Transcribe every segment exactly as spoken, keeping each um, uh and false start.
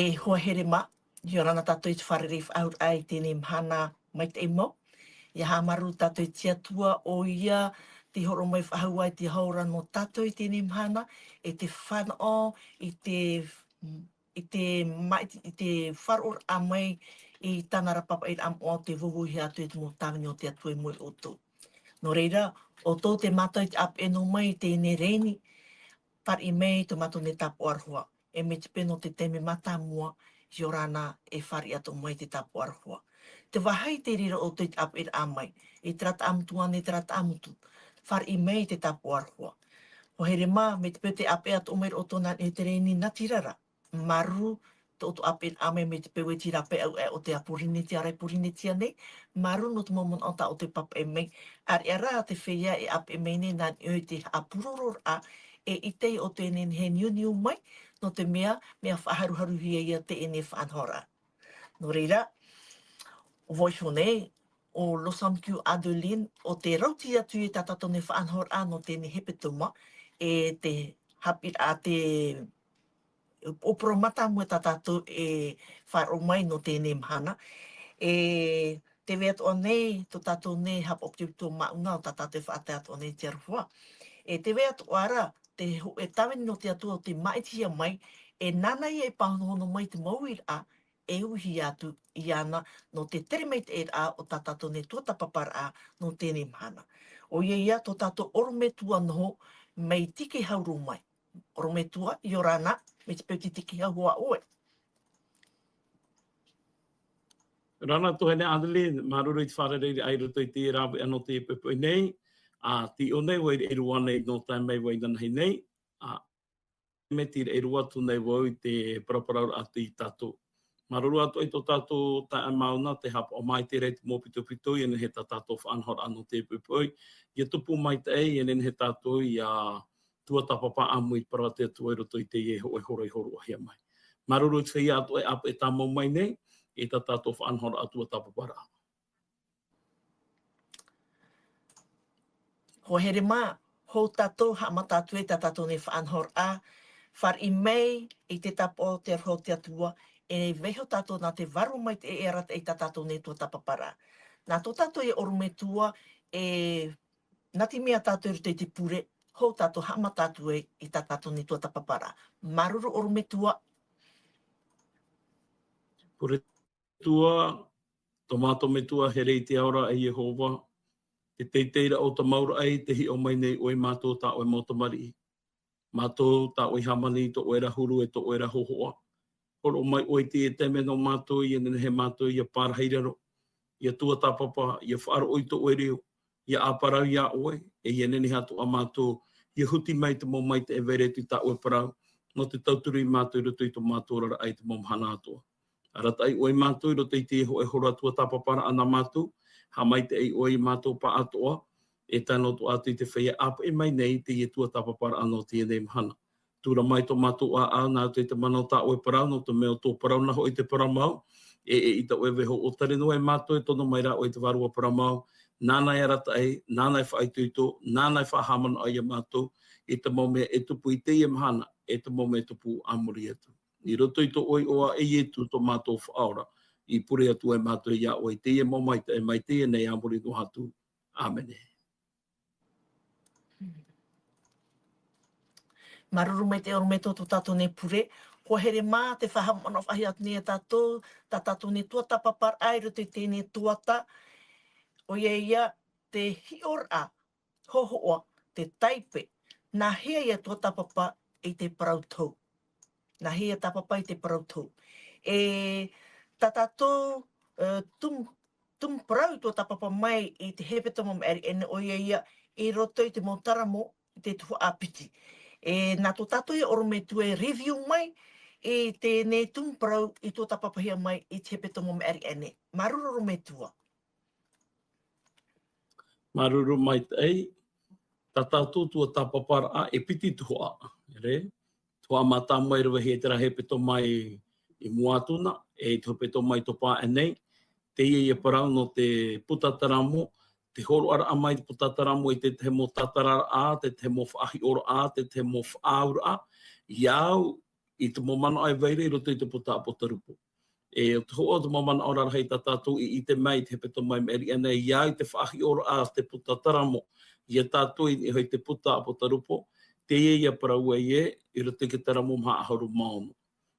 E hoa here mā, ʻia ora na tātou i te fārerei faʻahou raʻa i teie mahana maitaʻi mau. ʻIa haʻamāuruuru tātou i te Atua, ʻo ia tei hōroʻa mai faʻahou i te hora nō tātou i teie mahana, e te fānaʻo i te, i te mai-, i te faʻaroʻoraʻa mai i tāna ra pāpaʻiraʻa moʻa ʻo tē vauvauhia atu e te mau tāvini o te Atua i mua ia ʻoutou. Nō reira, ʻoutou tē mātau i te ʻāpeʻe noa mai i teie nei reni, fāriʻi mai tō mātou nei tāpaʻo aroha. E mai te peu nō te taime mātāmua, ʻia ora na e fāriʻi atoʻa mai te tāpaʻo aroha. Te vāhi tē reira ʻoutou i te ʻāpeʻeraʻa mai, i terā taʻamotu ānei, terā taʻamotu, fāriʻi mai te tāpaʻo aroha. Hoa here mā, mai te peu tē ʻāpeʻe atoʻa mai ra ʻoutou nā niʻa i te reni natirara. Māuruuru tō ʻoutou ʻāpeʻeraʻa mai mai te peu e te reira pae ʻāuʻa o te Pōrīnetia ra i Pōrīnetia nei. Māuruuru nō te mau manaʻo tā ʻoutou e pāpaʻi mai. ʻAreʻa rā te feiā e ʻāpeʻe mai nei nā niʻa i te haʻapurororaʻa e ʻite ia ʻoutou e nehenehe e niuniu mai, nō te mea, mea faʻaharuharuhia ia teie nei faʻanahoraʻa. Nō reira, ʻo vau iho nei, ʻo Losamkiu Adeline, ʻo tē rauti atu i tā tātou nei faʻanahoraʻa nō teie nei hepetoma, e te haʻapiʻiraʻa te ʻōpuaraʻa mātāmua tā tātou e faʻaroʻo mai nō teie nei mahana. E tē vai atoʻa nei, tō tātou nei haʻapaʻo pito māʻona ʻo tā tātou e faʻatae atoʻa nei i te aroha. E tē vai atoʻa ra, te hōʻē tāvini nō te Atua ʻo tē māʻitihia mai, e nāna ia e pāhonohono mai te mau uiraʻa, e uihia atu iāna nō te tere maitaʻiraʻa o tā tātou nei tuatāpaparaʻa nō teie nei mahana. ʻOia ia tō tātou ʻorometua noho mai Tikihau roa mai. ʻOrometua, ʻia ora na, mai te peu tē Tikihau hoʻi ʻoe. ʻIa ora na tuahine Adeline, māuruuru i te fārereiraʻa i roto i te rāveʻa nō teie poʻipoʻi nei, ā, tei ʻō nei vau i Raʻiroa nei nō tae mai vau inanahi nei, ā, mai te Raʻiroa atu nei vau i te paraparauraʻa atu ia tātou. Māuruuru atoʻa i tō tātou taeaʻe Mauna, tē haʻapaʻo maitaʻi ra i te mau pitopito, ʻia nehenehe tā tātou faʻanahoraʻa nō teie poʻipoʻi, ʻia tupu maitaʻi, ʻia nehenehe tātou ʻia tuatāpapa ʻāmui i te parau a te Atua i roto i teie hōʻē hora i hōroʻahia mai. Māuruuru i te feiā atoʻa e ʻāpeʻe tāmau mai nei, i tā tātou faʻanahoraʻa tuatāpaparaʻa. Hoa here mā, hou tātou, haʻamata atu ai tā tātou nei faʻanahoraʻa, fāriʻi mai i te tāpaʻo o te aroha o te Atua, e vaiiho tātou nā te vārua maitaʻi e arataʻi i tā tātou nei tuatāpaparaʻa. Nā tō tātou ia ʻorometua, e nā te mea tātou i roto i te pure, hou tātou haʻamata atu ai i tā tātou nei tuatāpaparaʻa. Māuruuru ʻorometua. Pure Metua, tō mātou Metua here i te ao ra, e Iehova, te teitei ra o te mau raʻi, tē hiʻo mai nei ʻoe ia mātou tā ʻoe mau tamariʻi. Mātou tā ʻoe i hāmani, tō ʻoe ra huru e tō ʻoe ra hōhoʻa. Hōroʻa mai ʻoe i teie taime nō mātou, ʻia nehenehe mātou ʻia pārahi i raro, ʻia tuatāpapa, ʻia faʻaroʻo i tō ʻoe reo, ʻia ʻāparau iā ʻoe, e ʻia nehenehe atoʻa mātou ʻia huti mai te mau maitaʻi e vai ra i tā ʻoe parau, nō te tauturu ia mātou i roto i tō mātou oraraʻa i te mau mahana atoʻa. Arataʻi ʻoe ia mātou i roto i teie hōʻē hora tuatāpaparaʻa nā mātou, haʻamaitaʻi ʻoe ia mātou pāʻatoʻa, e tae noa atu i te feiā ʻāpeʻe mai nei i teie tuatāpaparaʻa nō teie nei mahana. Tura mai tō mātou ʻāʻau, nā roto i te mana o tā ʻoe parau, nō te mea ʻo tō parau nā hoʻi te parau mau, e, e ʻeʻita ʻoe e vaiiho ʻōtare noa ia mātou, e tono mai rā ʻoe i te Vārua Parau Mau, nāna e arataʻi, nāna e faʻaitoito, nāna e faʻahaʻamanaʻo ia mātou, i te mau mea e tupu i teie mahana, e te mau mea e tupu a muri atu. I roto i tō ʻoe iʻoa e Ietu tō mātou Faʻaora, i pure atu ai mātou iā ʻoe i teie mau maitaʻi, mai teie nei a muri noa atu. ʻĀmene. Māuruuru maitaʻi ʻorometua tō tātou nei pure. Hoa here mā, tē faʻahaʻamanaʻo faʻahou atu nei ia tātou, tā tātou nei tuatāpaparaʻa i roto i teie nei tuatā. ʻOia ia, te hiʻoraʻa hōhoʻa, te taipe. Nāhea ia tuatāpapa i te parau tohu? Nāhea ia tāpapa i te parau tohu? E tā tātou, e, tumu, tumu parau i tuatāpapa mai i te hepetoma maʻiri aʻe nei, ʻoia ia i roto i te mau taramo i te tuhaʻa piti. E, nā tō tātou ia ʻorometua e review mai i teie nei tumu parau i tuatāpapahia mai i te hepetoma maʻiri aʻe nei. Māuruuru ʻorometua. Māuruuru maitaʻi, tā tātou tuatāpaparaʻa e piti tuhaʻa, ʻere? Tuhaʻa mātāmua e ravehia i terā hepetoma i mua atu na, e i te hepetoma i topa aʻe nei, teie ia parau nō te puta taramo, te hōroʻaraʻa mai te puta taramo i te tahi mau tātararaʻa, te tahi mau faʻahiʻoraʻa, te tahi mau faʻaauraʻa, ia au, i te mau manaʻo e vai ra i roto i te puta Apotarupo. E, ʻo te hōʻē o te mau manaʻo rarahi tā tātou i ʻite mai i te hepetoma i maʻiri aʻe nei, ʻia au i te faʻahiʻoraʻa a te puta Taramo ia tātou i niʻa hoʻi i te puta Apotarupo, teie ia parau ai ē, i roto i te Taramo maha ʻahuru mā ono.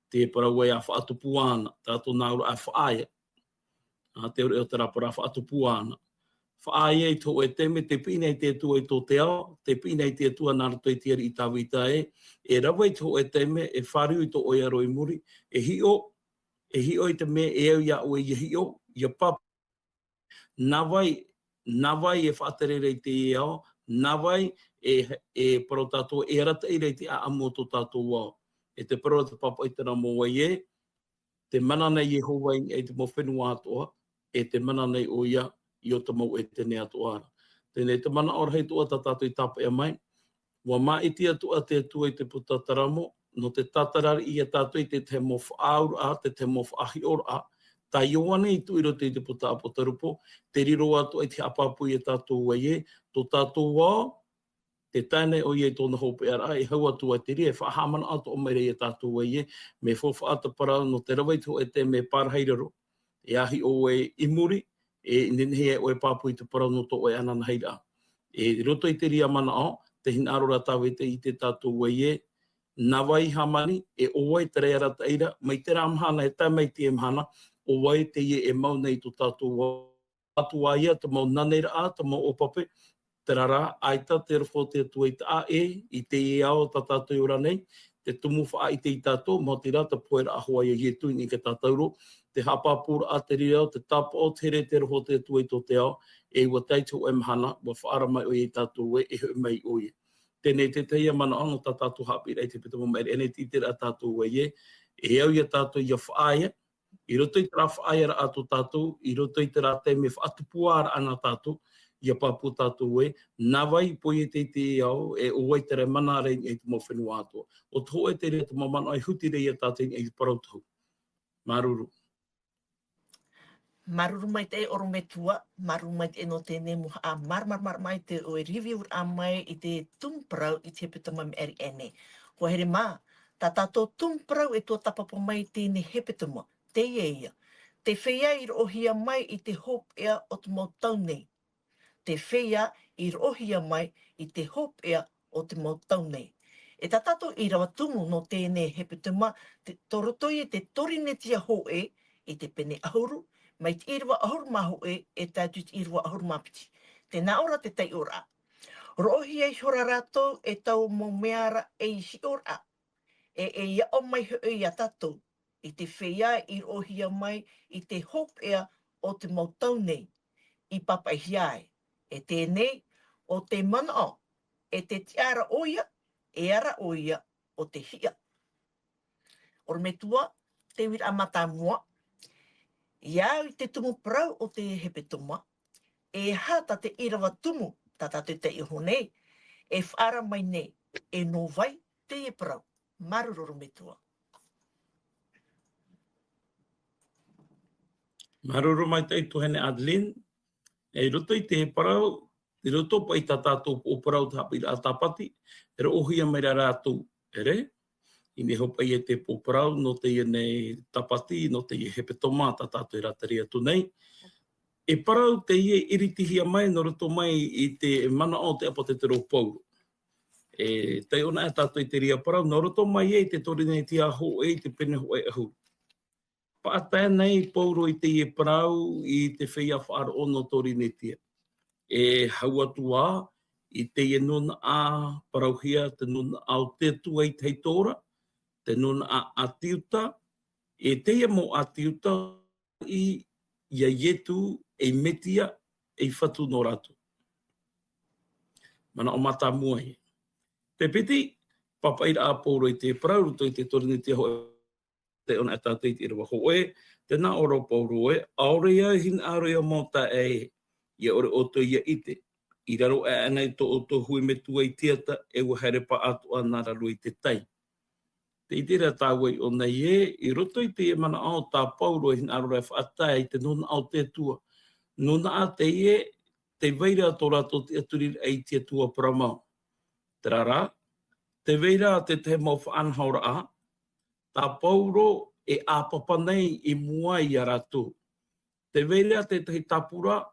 Te parau ai ʻa faʻatupu āna, tā tōna auraʻa e faʻaea. Ā, te ʻore o te rāpae ra faʻatupu āna. Faʻaea i te hōʻē taime, tē piʻi nei te Atua i tō te ao, tē piʻi nei te Atua nā roto i te ariʻi Tāvita ē, e rave i te hōʻē taime, e fāriu i tō ʻoe aro i muri, e hiʻo, e hiʻo i te mea e au iā ʻoe ʻia hiʻo, ʻia pāpū. Nā vai, nā vai e faʻatere ra i teie ao, nā vai e, e parau tātou, e arataʻi ra i te ʻāʻamu o tō tātou ao. E te parau ra te pāpaʻi Taramo ē, tē mana nei Iehova i niʻa i te mau fenua atoʻa, e tē mana nei ʻoia i ō te mau ʻētene atoʻa ra. Teie te manaʻo rahi atoʻa tā tātou i tāpeʻa mai, ʻua māʻiti atoʻa te Atua i te puta Taramo, nō te tātararaʻa ia tātou i te tahi mau faʻaauraʻa, te tahi mau faʻahiʻoraʻa, tā Ioane i tuʻu i roto i te puta Apotarupo, tē riro atoʻa i te haʻapāpū ia tātou ē, tō tātou ao, tē tae nei ʻoia i tōna hopeʻaraʻa, e hau atu ai te reira, e faʻahaʻamanaʻo atoʻa mai ra ia tātou ē, mea faufaʻa te parau nō te rave i te hōʻē taime e pārahi raro, e ahiahi ʻoe i muri, e nehenehe ʻoe e pāpū i te parau nō tō ʻoe ananahiraʻa. E, i roto i te reira manaʻo, tē hinaʻaro ra Tāvita i te tātou ē, nā vai i hāmani, e ʻo vai terā e arataʻi ra, mai terā mahana, e tae mai teie mahana, ʻo vai teie e mau nei tō tātou ao, atu ā ia te mau naneraʻa, te mau ʻōpape, terā rā, ʻaita te aroha o te Atua i taʻa ʻē, i teie ao tā tātou e ora nei, te tumu faʻaʻite ia tātou, maoti rā te poheraʻa hoʻi a Ietu i niʻa i te tātauro, te haʻapāpūraʻa, te riro, te tāpaʻo, te here, te aroha o te Atua i tō te ao, e ʻua tae i te hōʻē mahana, ʻua faʻaara mai ʻoia ia tātou ē, e hoʻi mai ʻoia. Teie te tahi manaʻo nō tā tātou haʻapiʻiraʻa i te hepetoma i maʻiri aʻe nei, tē ʻite ra tātou ē, e au ia tātou ʻia faʻaea, i roto i terā faʻaearaʻa tō tātou, i roto i terā taime faʻatupuaraʻa nā tātou, ʻia pāpū tātou ē, nā vai i poiete i te ao, e ʻo vai terā e mana ra i niʻa i te mau fenua atoʻa. ʻO te hōʻē terā te mau manaʻo e huti ra ia tātou i niʻa i te parau tohu. Māuruuru. Māuruuru maitaʻi ʻorometua, māuruuru maitaʻi nō teie mau haʻamāramarama mai te ʻoe review-raʻa mai i te tumu parau i te hepetoma i maʻiri aʻe nei. ʻUa here mā, tā tātou tumu parau e tuatāpapa mai i teie hepetoma, teie ia. Te feiā i roʻohia mai i te hopeʻa o te mau tau nei. Te feiā i roʻohia mai i te hopeʻa o te mau tau nei. E tā tātou ʻīrava tumu nō teie hepetoma, te, tō roto ia i te Torinetia hōʻē, i te pene ʻahuru, mai te ʻīrava ʻahuru mā hōʻē, e tae atu i te ʻīrava ʻahuru mā piti. Tē nā ʻō ra te taiʻoraʻa. Roʻohia ihora rātou e taua mau mea ra ei hiʻoraʻa, e, e aʻo mai hoʻi ia tātou, i te feiā i roʻohia mai i te hopeʻa o te mau tau nei, i pāpaʻihia ai. E teie, ʻo te manaʻo, e te tiʻa ra ʻoia, e ara ʻoia, ʻo te hiʻa. ʻOrometua, te uiraʻa mātāmua, ʻia au i te tumu parau o te hepetoma, e aha tā te ʻīrava tumu, tā tātou i taiʻo nei, e faʻaara mai nei, e nō vai teie parau. Māuruuru ʻorometua. Māuruuru maitaʻi tuahine Adeline. E, i roto i te parau, i roto paʻi i tā tātou pō parau te haʻapiʻiraʻa Tāpati, e roʻohia mai ra rātou, ʻere? I niʻa hoʻi paʻi i te pō parau nō teie nei Tāpati, nō teie hepetoma tā tātou e rātere atu nei. E parau teie i ʻiritihia mai nō roto mai i te manaʻo o te ʻāpōsetolo Paulo. E taiʻo na tātou i te reira parau, nō roto mai ē i te Torinetia hōʻē i te pene hōʻē ʻahuru. Paʻatae nei Paulo i teie parau i te feiā faʻaroʻo nō Torinetia. E hau atu ā, i teie nūnaʻa parauhia, te nūnaʻa o te Atua i te hau ora, te nūnaʻa ʻāti Iuta, e teie mau ʻāti Iuta i, ia Ietu, ei Metia, ei Fatu nō rātou. Manaʻo mātāmua ē. Te piti, pāpaʻiraʻa a Paulo i te parau, roto i te Torinetia hōʻē, taiʻo na tātou i te ʻīrava hōʻē, tē nā ʻō ra Paulo ē, ʻaore au e hinaʻaro ʻia mau taeaʻe, ʻia ʻore ʻoutou ʻia ʻite, i raro aʻe nei tō ʻoutou hui metua i te ata, e ʻua haere paʻatoʻa nā raro i te tai. Tē ʻite ra tāua i ʻō nei ē, i roto i te manaʻo tā Paulo e hinaʻaro ra e faʻatae i te nūnaʻa o te Atua. Nūnaʻa teie, tē vai ra tō rātou tiʻaturiraʻa i te Atua parau mau. Terā rā, tē vai ra te tahi mau faʻanahoraʻa, tā Paulo e ʻāpapa nei i mua ia rātou. Tē vai ra tētahi tāpura,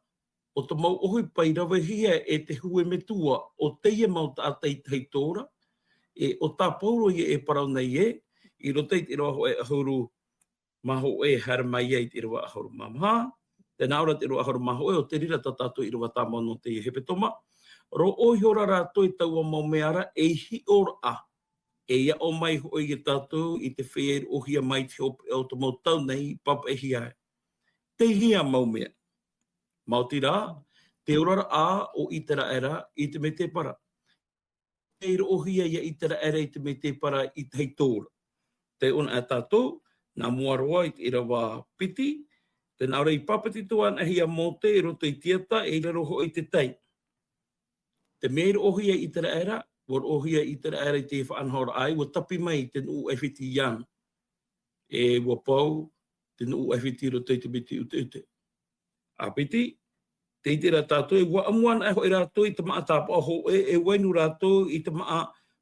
ʻo te mau ʻohipa i ravehia e te hue metua o teie mau taʻata i tahito ra, e ʻo tā Paulo ia e parau nei ē, i roto i te ʻīrava hōʻē ʻahuru mā hōʻē haere mai ai i te ʻīrava ʻahuru mā maha, tē nā ʻō ra te ʻīrava ʻahuru mā hōʻē, ʻo te reira tā tātou ʻīrava tāmau nō teie hepetoma, roʻo ihora rātou i taua mau mea ra ei hiʻoraʻa, e aʻo mai hoʻi ia tātou i te feiā i roʻohia mai i te hopeʻa o te mau tau nei i papaʻihia ai. Teie mau mea. Maoti rā, te oraraʻa o ʻĪteraʻera i te mētēpara. Tei roʻohia ia ʻĪteraʻera i te mētēpara i tahito ra. Tē ʻō na tātou, nā mua roa i te ʻīrava piti, tē nā ʻō ra i papetitohia anaʻe ia Mōte i roto i te ata, e i raro hoʻi i te tai. Te mea i roʻohia ʻĪteraʻera, ʻua roʻohia ʻĪteraʻera i te faʻanahoraʻa ē, ʻua tapi mai i te nuʻu ʻAifiti iāna. E ʻua pau te nuʻu ʻAifiti i roto i te miti ʻuteʻute. ʻĀpiti, tē ʻite ra tātou, e ʻua ʻamu anaʻe hoʻi rātou i te māʻa tāpaʻo hōʻē, e ʻua inu rātou i te māʻa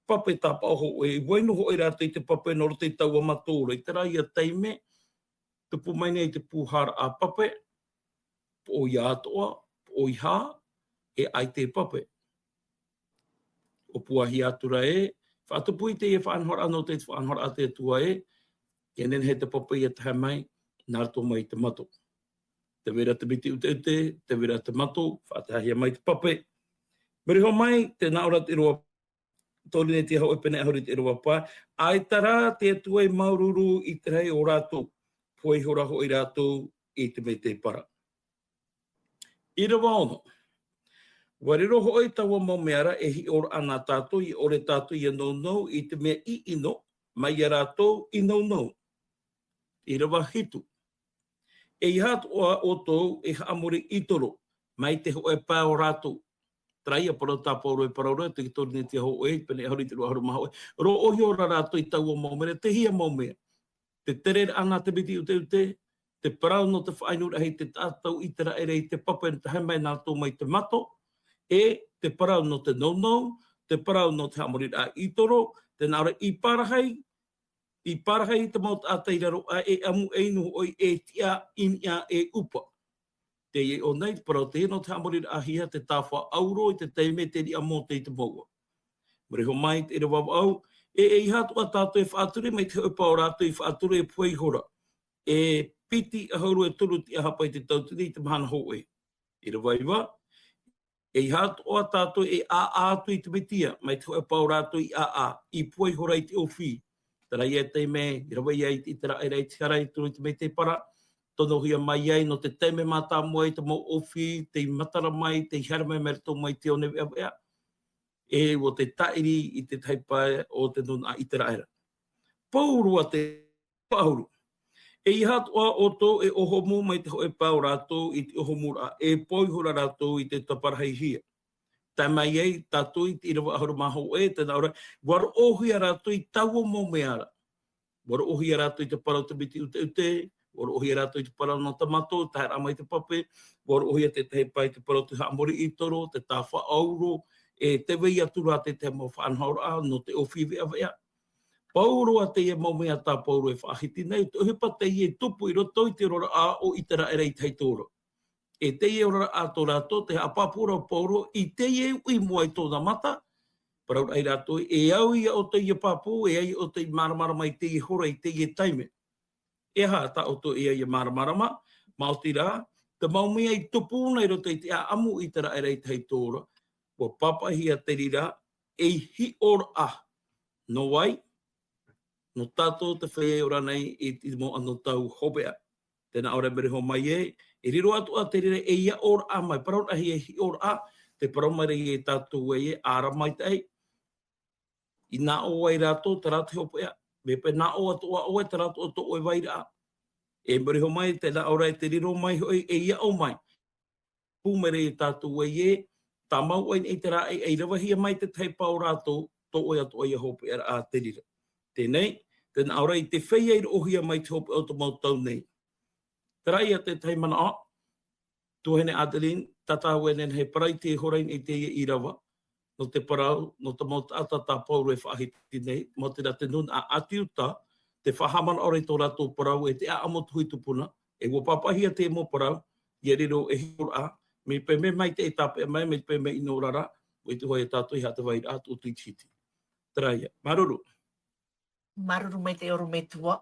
pape tāpaʻo hōʻē, e ʻua inu hoʻi rātou i te pape nō roto i taua mato ra, i terā ia taime, tupu mai nei te pūharaʻa pape, poʻo ia atoʻa, poʻo i hā, e ʻaita e pape. ʻO puahia atu ra ē, faʻatupu i teie faʻanahoraʻa nō te faʻanahoraʻa a te Atua ē, ʻia nehenehe te pape ʻia tae mai, nā roto mai i te mato. Tē vai ra te miti ʻuteʻute, tē vai ra te mato, faʻataehia mai te pape. Mea iho mai, tē nā ʻō ra te ʻīrava Tōrinetia hōʻē pene ʻahuru i te ʻīrava pae, ʻaita rā te Atua i māuruuru i te rahi o rātou, pohe ihora hoʻi rātou i te mētēpara. ʻĪrava ono. ʻUa riro hoʻi taua mau mea ra e hiʻoraʻa nā tātou, ʻia ʻore tātou ʻia nounou i te mea ʻiʻino, mai ia rātou i nounou. ʻĪrava hitu. ʻEiaha atoʻa ʻoutou e haʻamori ʻītoro, mai te hōʻē pae o rātou. Terā ia parau tā Paulo e parau ra, te Tōrinetia hōʻē, pene ʻahuru i te ʻīrava ʻahuru mā hōʻē. Roʻo ihora rātou i taua mau mea, teie mau mea. Te tereraʻa nā te miti ʻuteʻute, te parau nō te faʻainuraʻa i te taʻata o ʻĪteraʻera i te pape nō te tae mai nā rātou mai te mato, e te parau nō te nounou, te parau nō te haʻamoriraʻa ʻītoro, tē nā ʻō ra i pārahi, i pārahi te mau taʻata i raro aʻe, e ʻamu, e inu hoʻi, e tiʻa, i niʻa, e ʻupa. Teie ʻōna i te parau teie nō te haʻamoriraʻahia te tāfaʻauro i te taime tei riʻa Mōte i te mouʻa. Mea iho mai te ʻīrava vaʻu, e, ʻeiaha atoʻa tātou e faʻaturi, mai te hōʻē pae o rātou i faʻaturi e pohe ihora. E piti ʻahuru e toru tiʻahapa i te tauatini i te mahana hōʻē. ʻĪrava iva, ʻEiaha atoʻa tātou e ʻāʻā atu i te Mesia, mai te hōʻē pae o rātou i ʻāʻā, i pohe ihora i te ʻōfī. Terā ia taime, i rave ai i te ʻĪteraʻera i te hara i ture i te mētēpara, tonohia mai ai nō te taime mātāmua i te mau ʻōfī, tei matara mai, tei haere mai mai roto mai te one veʻaveʻa. E ʻua tāʻiri i te tahi pae o te nūnaʻa ʻĪteraʻera. Pauroa te ʻahuru. ʻEiaha atoʻa ʻoutou e ʻōhomu mai te hōʻē pae o rātou i te ʻōhomuraʻa, e pohe ihora rātou i te taparahihia. Tae mai ai tātou i te ʻīrava ʻahuru mā hōʻē, tē nā ʻō ra, ʻua roʻohia rātou i taua mau mea ra. ʻUa roʻohia rātou i te parau te miti ʻuteʻute, ʻua roʻohia rātou i te parau nō te mato, taeraʻa mai te pape, ʻua roʻohia te tahi pae i te parau te haʻamori ʻītoro, te tāfaʻauro, e tē vai atu ra te tahi mau faʻanahoraʻa nō te ʻōfī veʻaveʻa. Pauroa teie mau mea tā Paulo e faʻahiti nei, te ʻohipa teie e tupu i roto i te oraraʻa o ʻĪteraʻera i te tahi ora. E teie oraraʻa tō rātou, te haʻapāpū ra ʻo Paulo, i teie uʻi i mua i tōna mata, parau ai rātou, e au ia ʻoutou ʻia pāpū, e au ia ʻoutou ʻia māramarama i teie hora, i teie taime. E aha tā ʻoutou e au ia māramarama, maoti rā, te mau mea i tupu nei i roto i te ʻāʻamu o ʻĪteraʻera i te tahi ora, ʻua pāpaʻihia te reira ei hiʻoraʻa. Nō vai? Nō tātou te feiā e ora nei i, i te mau anotau hopeʻa. Tē nā ʻō ra, mea iho mai ē, e riro atoʻa te reira ei aʻoraʻa mai, parauraʻahia ei hiʻoraʻa, tē parau mai ra ia tātou ē, ʻāraʻa maitaʻi. I nā ʻō ai rātou, terā te hopeʻa. Mea paʻi nā ʻō atoʻa ʻoe, terā atoʻa tō ʻoe vairaʻa. E mea iho mai, tē nā ʻō ra, e te riro mai hoʻi, ei aʻo mai. Pū mai ra ia tātou ē, tāmau ai nei terā, ei, ei ravehia mai te tahi pae o rātou, tō ʻoe atoʻa ia hopeʻaraʻa te reira. Teie nei, tē nā ʻō ra, i te feiā i roʻohia mai te hopeʻa o te mau tau nei. Terā ia te tahi manaʻo, tuahine Adeline, tātaʻu e nehenehe e parau i te hora i teie ʻīrava, nō te parau, nō te mau taʻata tā Paulo e faʻahiti nei, maoti rā te nūnaʻa ʻĀti Iuta, te faʻahaʻamanaʻo i tō rātou parau e te ʻaʻamo tuhi tupuna, e ua pāpaʻihia te mau parau, ʻia riro e hiʻoraʻa, mai te peu mai te tāpeʻa mai, mai te peu mai ʻino ra, ʻua ʻite hoʻi tātou e aha te vairaʻa tō Tuitihiti. Terā ia, māuruuru. Māuruuru maitaʻi ʻorometua.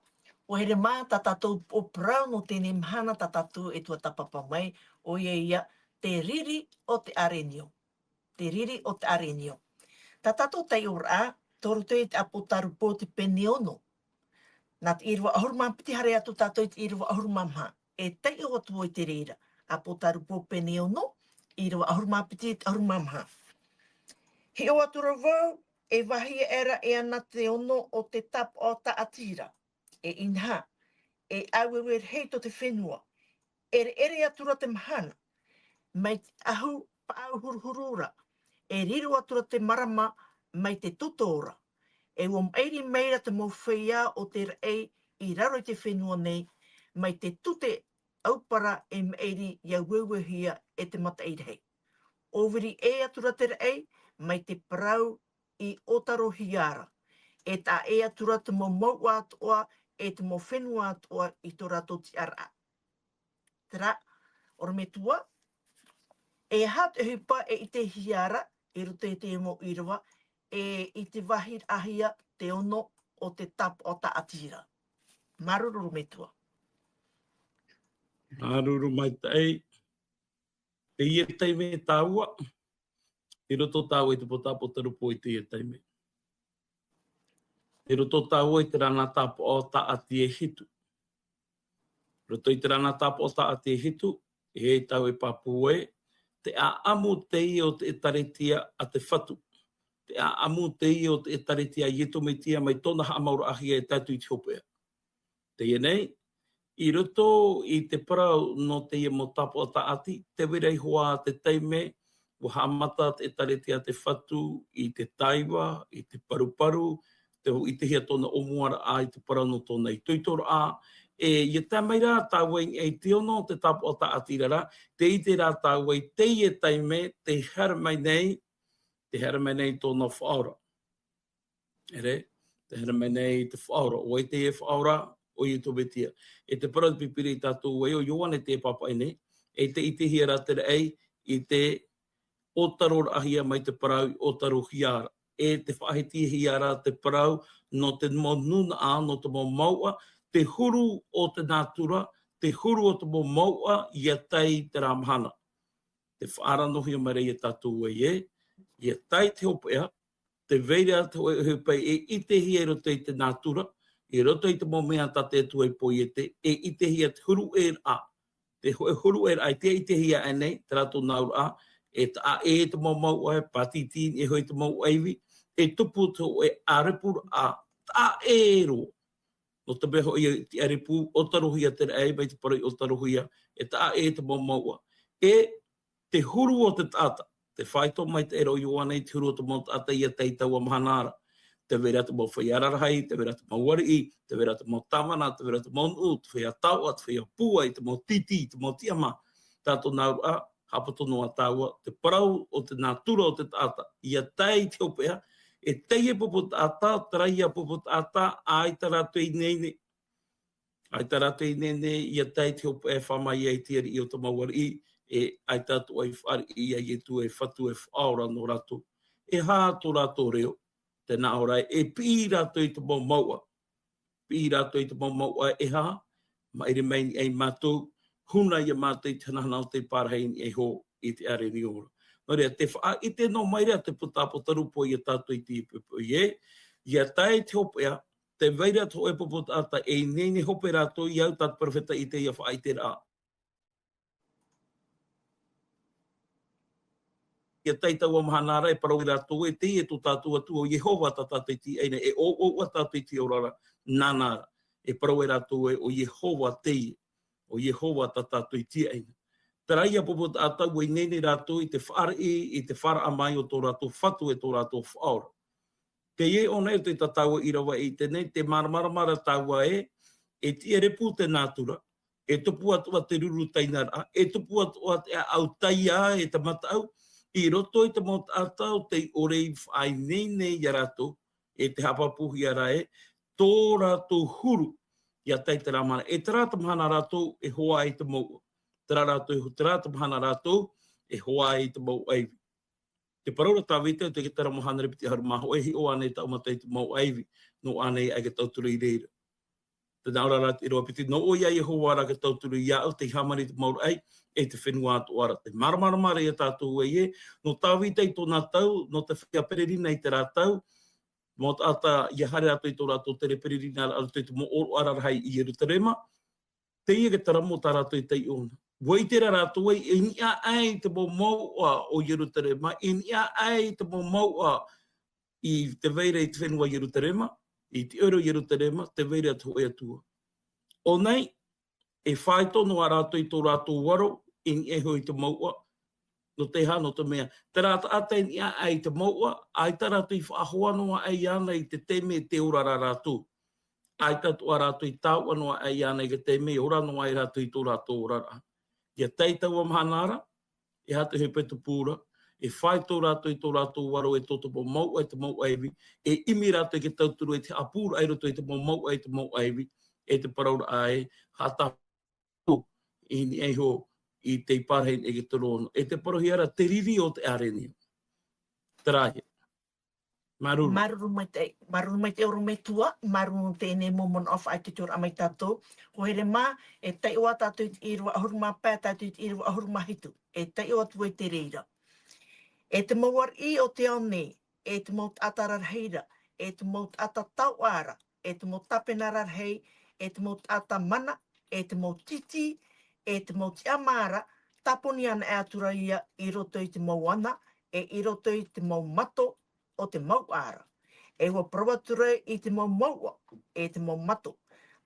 ʻUa haere mai tā tātou poʻo parau nō teie mahana tā tātou e tuatāpapa mai, ʻoia ia te riri o te ʻarenio. Te riri o te ʻarenio. Tā tātou taiʻoraʻa, tō roto i te ʻĀpōtarupo te pene ono. Nā te ʻīrava ʻahuru mā piti haere atu tātou i te ʻīrava ʻahuru mā maha. E taiʻo atu vau i te reira. ʻĀpōtarupo pene ono, ʻīrava ʻahuru mā piti i te ʻahuru mā maha. Hiʻo atu ra vau, e vāhi aʻera e ana te ono o te tāpaʻo tāʻati ra. E inaha, e ʻāueue rahi tō te fenua. ʻEreʻere atu ra te mahana, mai te ʻahu paʻau huruhuru ra, e riro atu ra te marama mai te toto ra. E ua maʻiri mai ra te mau feiā o te raʻi i raro i te fenua nei, mai te tute ʻaupara e maʻiri ʻia ueuehia e te mataʻi rahi. ʻŌviri ʻē atu ra te raʻi, mai te parau i ʻōtarohia ra. E taʻa ʻē atu ra te mau mouʻa atoʻa, e te mau fenua atoʻa i tō rātou tiʻaraʻa. Terā, ʻorometua, e aha te ʻohipa e ʻitehia ra, i roto i te mau ʻīrava, e i te vāhiraʻahia te ono o te tāpaʻo tāʻati ra. Māuruuru ʻorometua. Māuruuru maitaʻi. Teie taime tāua, i roto tāua i te poʻo ʻĀpōtarupo i teie taime. I roto tāua i terā nā tāpaʻo tāʻati e hitu. Roto i terā nā tāpaʻo tāʻati e hitu, e tāua e pāpū ai, te ʻaʻamu teie o te ʻĒtārētia a te Fatu. Te ʻaʻamu teie o te ʻĒtārētia a Iesu Mesia mai tōna haʻamauraʻahia e tae atu i te hopeʻa. Teie nei, i roto i te parau nō teie mau tāpaʻo tāʻati, tē vai ra iho ā te taime, ʻua haʻamata te ʻĒtārētia a te Fatu i te taiva, i te paruparu, te hōʻitehia tōna ʻōmuaraʻa i te parau nō tōna itoitoraʻa. E, ʻia tae mai ra tāua i niʻa i te ono o te tāpaʻo tāʻati ra, tē ʻite ra tāua i teie taime, tē haere mai nei, tē haere mai nei tōna Faʻaora. ʻEre, tē haere mai nei te Faʻaora, ʻo vai teie Faʻaora, ʻo Iesu Mesia. E te parau te Pīpīria ia tātou ē, ʻo Ioane tē pāpaʻi nei, e tē ʻitehia ra te raʻi i te ʻōtaroraʻahia mai te parau i ʻōtarohia ra. E tē faʻahitihia ra te parau nō te mau nūnaʻa, nō te mau mouʻa, te huru o te nātura, te huru o te mau mouʻa, ʻia tae i terā mahana. Tē faʻaaranohia mai ra ia tātou ē, ʻia tae i te hopeʻa, tē vai ra te hōʻē ʻohipa e ʻitehia i roto i te nātura, i roto i te mau mea tā te Atua i poiete, e ʻitehia te huru ʻē ra, te hōʻē huru ʻē ra, e tē ʻitehia aʻenei, terā tōna auraʻa, e taʻa ʻē te mau mouʻa, e pātiti i niʻa iho i te mau ʻaivi, e tupu te hōʻē ʻārepu ra, taʻa ʻē roa. Nō te mea hoʻi, te ʻārepu, ʻōtarohia te raʻi, mai te parau i ʻōtarohia, e taʻa ʻē te mau mouʻa. E te huru o te taʻata, tē faʻaitoito maitaʻi ra ʻo Ioane i te huru o te mau taʻata ʻia tae i taua mahana ra. Tē vai ra te mau feiā rarahi, tē vai ra te mau ariʻi, tē vai ra te mau tāvana, tē vai ra te mau nuʻu, te feiā taoʻa, te feiā pūai, te mau tītī, te mau tiʻamā. Tā tōna auraʻa, haʻapoto noa tāua, te parau o te nātura o te taʻata, ʻia tae i te hopeʻa, e teie pupu taʻata, terā ia pupu taʻata, ʻaita rātou e ineine. ʻAita rātou e ineine, ʻia tae i te hopeʻa e fā mai ai te ariʻi o te mau ariʻi, e ʻaita atoʻa i fāriʻi ia Iesu e Fatu e Faʻaora nō rātou. E aha tō rātou reo, tē nā ʻō ra, e piʻi rātou i te mau mouʻa. Piʻi rātou i te mau mouʻa, e aha, maʻiri mai i niʻa ia mātou, huna ia mātou i te hanahana o te parahi i niʻa iho i te ʻārenio ra. Nō reira, tē faʻaʻite noa mai ra te pupu ʻĀpōtarupo ia tātou i te poʻipoʻi ē, ʻia tae i te hopeʻa, tē vai ra te hōʻē pupu taʻata e ineine hope rātou, ʻia au tā te perofeta Isaia faʻaʻite ra. ʻIa tae i taua mahana ra, e parau ai rātou ē, teie tō tātou Atua ʻo Iehova tā tātou i tīaʻi nei, e ʻouʻou ā tātou i te ora ra, nāna ra. E parau ai rātou ē, ʻo Iehova teie, ʻo Iehova tā tātou i tīaʻi nei. Terā ia pupu taʻata ʻua ineine rātou i te fāriʻi, i te fāraʻa mai o tō rātou Fatu e tō rātou Faʻaora. Teie ʻōna e te tātou ʻīrava i teie nei, tē māramarama ra tāua ē, e tiʻarepu te nātura, e tupu atoʻa te ruru tainaraʻa, e tupu atoʻa te ʻāʻau taiā e te mataʻu, i roto i te mau taʻata ʻo tei ʻore i faʻaineine ia rātou, e tē haʻapāpūhia ra ē, tō rātou huru, ʻia tae i terā mahana. E terā te mahana rātou e hoa ai te mouʻa. Terā rātou, terā te mahana rātou e hoa ai te mouʻa ivi. Te parau ra Tāvita, ʻo te terā mahana rā piti ʻahuru mā hōʻē, e hiʻo ānei tāʻu mata i te mouʻa ivi, nō ānei aʻe te tauturu i reira. Tē nā ʻō ra ra te ʻīrava piti, nō ʻoe ā Iehova ra te tauturu iāʻu, tei hāmani i te mauraʻa, e te fenua atoʻa ra. Tē māramarama ra ia tātou ē, nō Tāvita i tōna tau, nō te feiā peregrina i terā tau, mau taʻata ʻia haere rātou i tō rātou tere peregrina ra, i roto i te mau ʻōroʻa rarahi i Ierutarema, teie te taramo tā rātou i taiʻo na. ʻUa ʻite ra rātou ē, e niʻa aʻe i te mau mouʻa o Ierutarema, e niʻa aʻe i te mau mouʻa i te vai ra i te fenua Ierutarema, i te ʻoire o Ierutarema, tē vai ra te hōʻē Atua. ʻO nei, e faito noa rātou i tō rātou varo, e niʻa iho i te mouʻa, nō te aha, nō te mea, terā taʻata e niʻa aʻe i te mouʻa, ʻaita rātou i faʻahoa noa aʻe iāna i te taime tē ora ra rātou. ʻAita atoʻa rātou i taoʻa noa aʻe iāna i te taime e ora noa ai rātou i tō rātou oraraʻa. ʻIa tae i taua mahana ra, e aha te hepetoma ra, e faito rātou i tō rātou varo e tō te mau mouʻa, e te mouʻa ivi, e ʻimi rātou i te tauturu, e te haʻapūraʻa i roto i te mau mouʻa, e te mouʻa ivi, e te parauraʻa ē, haʻata i niʻa iho i te parahi i te terōno. E tē parauhia ra te riri o te ʻarenio. Terā ia. Māuruuru. Māuruuru maitaʻi, māuruuru maitaʻi ʻorometua, māuruuru teie mau manaʻo faʻaitoitoraʻa mai tātou. ʻO here mā, e taiʻo tātou i te ʻīrava ʻahuru mā pae, tātou i te ʻīrava ʻahuru mā hitu. E taiʻo atu ai te reira. E te mau ariʻi o te ao nei, e te mau taʻata rarahi ra, e te mau taʻata taoʻa ra, e te mau tāpena rarahi, e te mau taʻata mana, e te mau titi, e te mau tiʻamā ra, tāponi anaʻe atu ra ia i roto i te mau ana, e i roto i te mau mato o te mouʻa ra. E ʻua parau atu ra i te mau mouʻa, e te mau mato.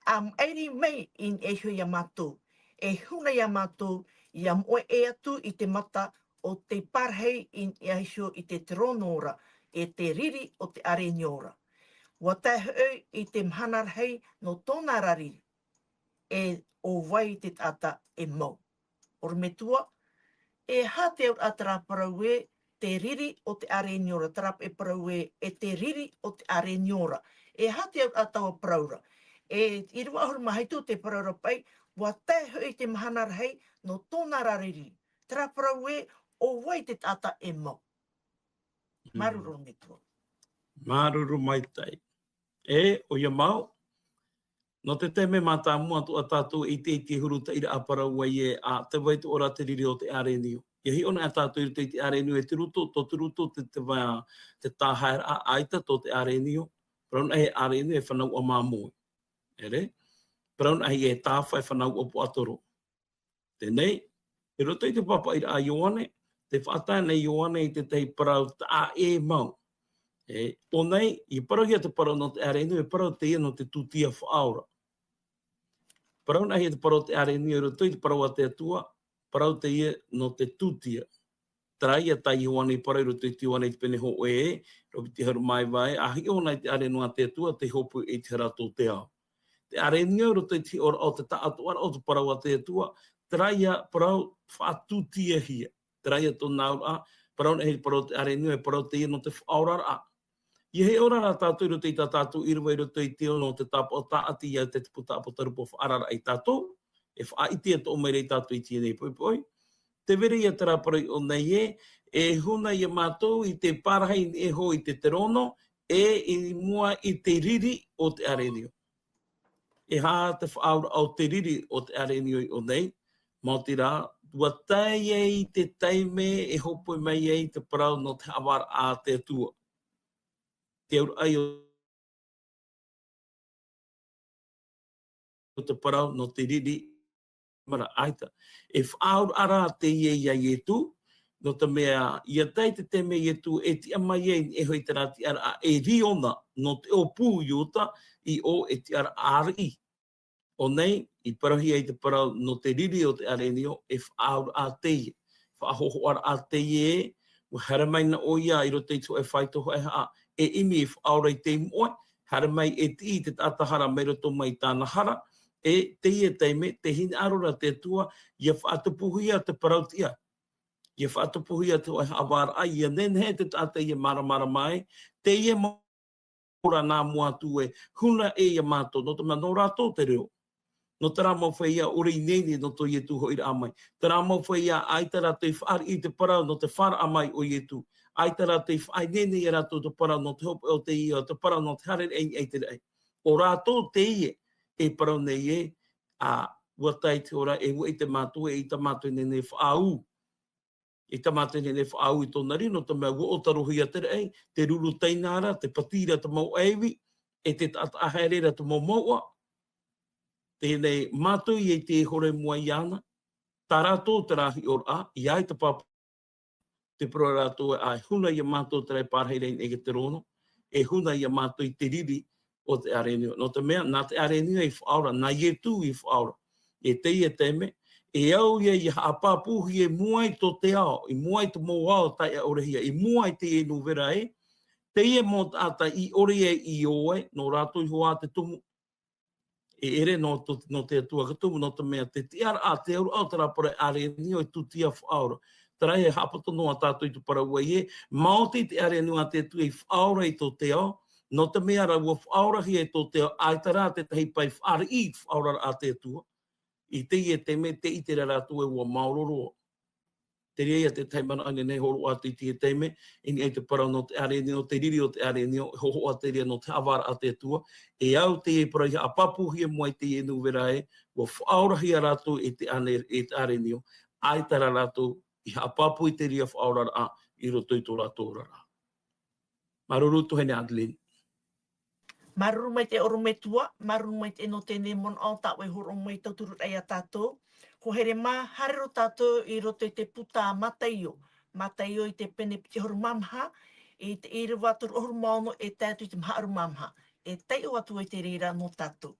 ʻA maʻiri mai i niʻa iho ia mātou, e huna ia mātou, ʻia moʻe ʻē atu i te mata o te parahi i niʻa iho i te terōno ra, e te riri o te ʻarenio ra. ʻUa tae hoʻi i te mahana rahi nō tōna ra riri, e ʻo vai te taʻata e mau. ʻOrometua, e aha te auraʻa terā parau ē, te riri o te ʻarenio ra, terā e parau ē, e te riri o te ʻarenio ra. E aha te auraʻa taua parau ra. E ʻīrava ʻahuru mā hitu te parau ra paʻi, ʻua tae hoʻi te mahana rahi nō tōna ra riri. Terā parau ē, ʻo vai te taʻata e mau. Mm. Māuruuru ʻorometua. Māuruuru maitaʻi. E, ʻoia mau, nō te taime mātāmua atoʻa tātou e ʻite i te huru taʻiraʻa parau ē, ʻa, tē vai atoʻa ra te riri o te ʻarenio. ʻIa hiʻo na tātou i roto i te ʻarenio, e te ruto, tō te ruto te, te va-, te tāhaeraʻa, ʻaita tō te ʻarenio, parau na e ʻarenio e fanauʻa māmoe. ʻEre? Parau na e tāfa e fanauʻa puaʻatoro. Teie nei, i roto i te pāpaʻiraʻa a Ioane, tē faʻatae nei Ioane i te tahi parau taʻa ʻē mau. E, ʻo nei, ʻia parauhia te parau nō te ʻarenio, e parau teie nō te tūtia faʻaora. Parau na e te parau o te ʻarenio i roto i te parau a te Atua, parau teie nō te tūtia. Terā ia tā Ioane i parau i roto i te Ioane i te pene hōʻē, ʻīrava piti ʻahuru mā iva ē, ʻa hiʻo na i te ʻare noa a te Atua, tei hōpoi i te hara tō te ao. Te ʻarenio i roto i te hiʻoraʻa o te taʻatoʻaraʻa o te parau a te Atua, terā ia parau faʻatūtiahia. Terā ia tōna auraʻa, parau na e parau o te ʻarenio, e parau teie nō te faʻaoraraʻa. ʻIa hiʻo ra tātou i roto i tā tātou ʻīrava i roto i te ono o te tāpaʻo tāʻati, ʻia ʻite te puta ʻāpōsetolo Paula faʻaararaʻa ia tātou, e faʻaʻite atoʻa mai ra ia tātou i teie nei poʻipoʻi. Tē vai ra ia terā parau i ʻō nei ē, e huna ia mātou i te parahi i niʻa iho i te terōno, e i mua i te riri o te ʻarenio. E aha te faʻaauraʻa o te riri o te ʻarenio i ʻō nei, maoti rā, ʻua tae ai te taime e hōpoi mai ai te parau nō te haʻavāraʻa a te Atua. Te auraʻa o te parau nō te riri, mara ʻaita. E faʻaauraʻa rā teie ia Ietu, nō te mea, ʻia tae te taime Ietu e tiʻa mai ai i niʻa iho i terā tiʻaraʻa e riro na nō te ʻōpū Iuta i ʻō e tiʻaraʻa ariʻi. ʻŌ nei, i parauhia ai te parau nō te riri o te ʻarenio, e faʻaauraʻa teie, faʻahōhoʻaraʻa teie, ʻua haere mai na ʻoia i roto i te hōʻē faito hōʻē haʻa, e ʻimi e faʻaora i te moʻe, haere mai e tiʻi i te taʻata hara mai roto mai i tāna hara, e teie taime, tē hinaʻaro ra te Atua, ʻia faʻatupuhia te parau tiʻa. ʻIa faʻatupuhia te hōʻē haʻavāraʻa, ʻia nehenehe te taʻata ʻia māramarama ai, teie mau ora nā mua atu e huna e ia mātou, nō te mea nō rātou te reo. Nō terā mau feiā ʻore i nehenehe nō tō Ietu hoʻiraʻa mai. Terā mau feiā ʻaita rātou i fāriʻi i te parau nō te fāraʻa mai o Ietu. ʻAita rātou i faʻaineine ia rātou te parau nō te hopeʻa o te iʻa, te parau nō te haere raʻi i te raʻi. ʻO rātou teie e parau nei ē, ā, ʻua tae te hora e ʻua ʻite mātou, e ʻaita mātou e nehenehe e faʻaū. ʻAita mātou e nehenehe e faʻaū i tōna riro, nō te mea ʻua ʻotarohia te raʻi, te ruru taina ra, te pati ra te mau ʻaivi, e te taʻataʻa haere ra te mau mouʻa. Teie nei mātou i te hōroʻa i mua iāna, tā rātou terā hiʻoraʻa, ʻia ʻite pāpū te parau a rātou ē, ʻa e huna ia mātou terā e pārahi ra i te rōno, e huna ia mātou i te riri o te ʻārenio. Nō te mea, nā te ʻārenio i faʻaora, nā Ietu i faʻaora. E teie taime, e au ia ʻia haʻapāpūhia i mua i tō te ao, i mua i te mau ao taeaʻe ʻore hia, i mua i teie nūvera ē, teie mau taʻata i ʻore ai i ʻō ai, nō rātou iho ā te tumu. E ʻere nō tō, nō te Atua ka tumu, nō te mea te tiʻaraʻa, te auraʻa o terā parau ʻārenio e tūtia faʻaora. Terā e haʻapoto noa tātou i te parau ē, maoti te ʻārenio a te Atua i faʻaora i tō te ao, nō te mea rā ʻua faʻaorahia i tō te ao, ʻaita rā tētahi pae fāriʻi i te faʻaoraraʻa a te Atua. I teie taime, tē ʻite ra rātou ē ʻua maoro roa. Terā ia te tahi manaʻo e nehenehe e hōroʻa atu i teie taime, i niʻa i te parau nō te ʻārenio, te riri o te ʻārenio, e hōhoʻa terā nō te haʻavāraʻa a te Atua, e au teie parau i haʻapāpūhia i mua i teie nūvera ē, ʻua faʻaorahia rātou e te ʻāne-, e te ʻārenio, ʻaita rā rātou i haʻapāpū i te reira faʻaoraraʻa i roto i tō rātou oraraʻa. Māuruuru tuahine Adeline. Māuruuru maitaʻi ʻorometua, māuruuru maitaʻi nō teie nei manaʻo tā ʻoe e hōroʻa mai, tauturu ra ia tātou. Hoa here mā, haere roa tātou i roto i te puta a Mataio. Mataio i te pene piti ʻahuru mā maha, i te ʻīrava toru ʻahuru mā ono e tae atu i te maha ʻahuru mā maha. E taiʻo atu ai te reira nō tātou.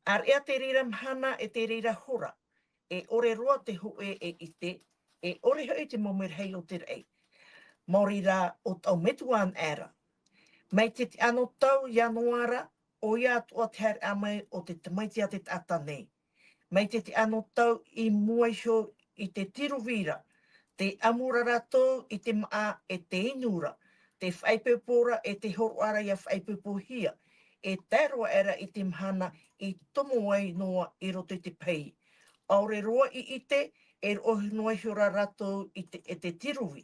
ʻĀreʻa te reira mahana e te reira hora, e ʻore roa te hōʻē e ʻite, e ʻore hoʻi te mau merahi o te raʻi. Maori rā ʻo tō metua anaʻe ra. Mai te, te anotau i ʻanoa ra, ʻoia atoʻa te haereʻa mai o te Tamaiti a te taʻata nei. Mai te, te anotau i mua iho i te tiruvi ra, tē ʻamu ra rātou i te māʻa e tē inu ra, tē faʻaipoipo ra e tē hōroʻa ra ʻia faʻaipoipohia, e tae roa aʻera i te mahana i tomo ai noa i roto i te pahī. ʻAore roa i ʻite, e roʻohia noa iho ra rātou i te, e te tiruvi.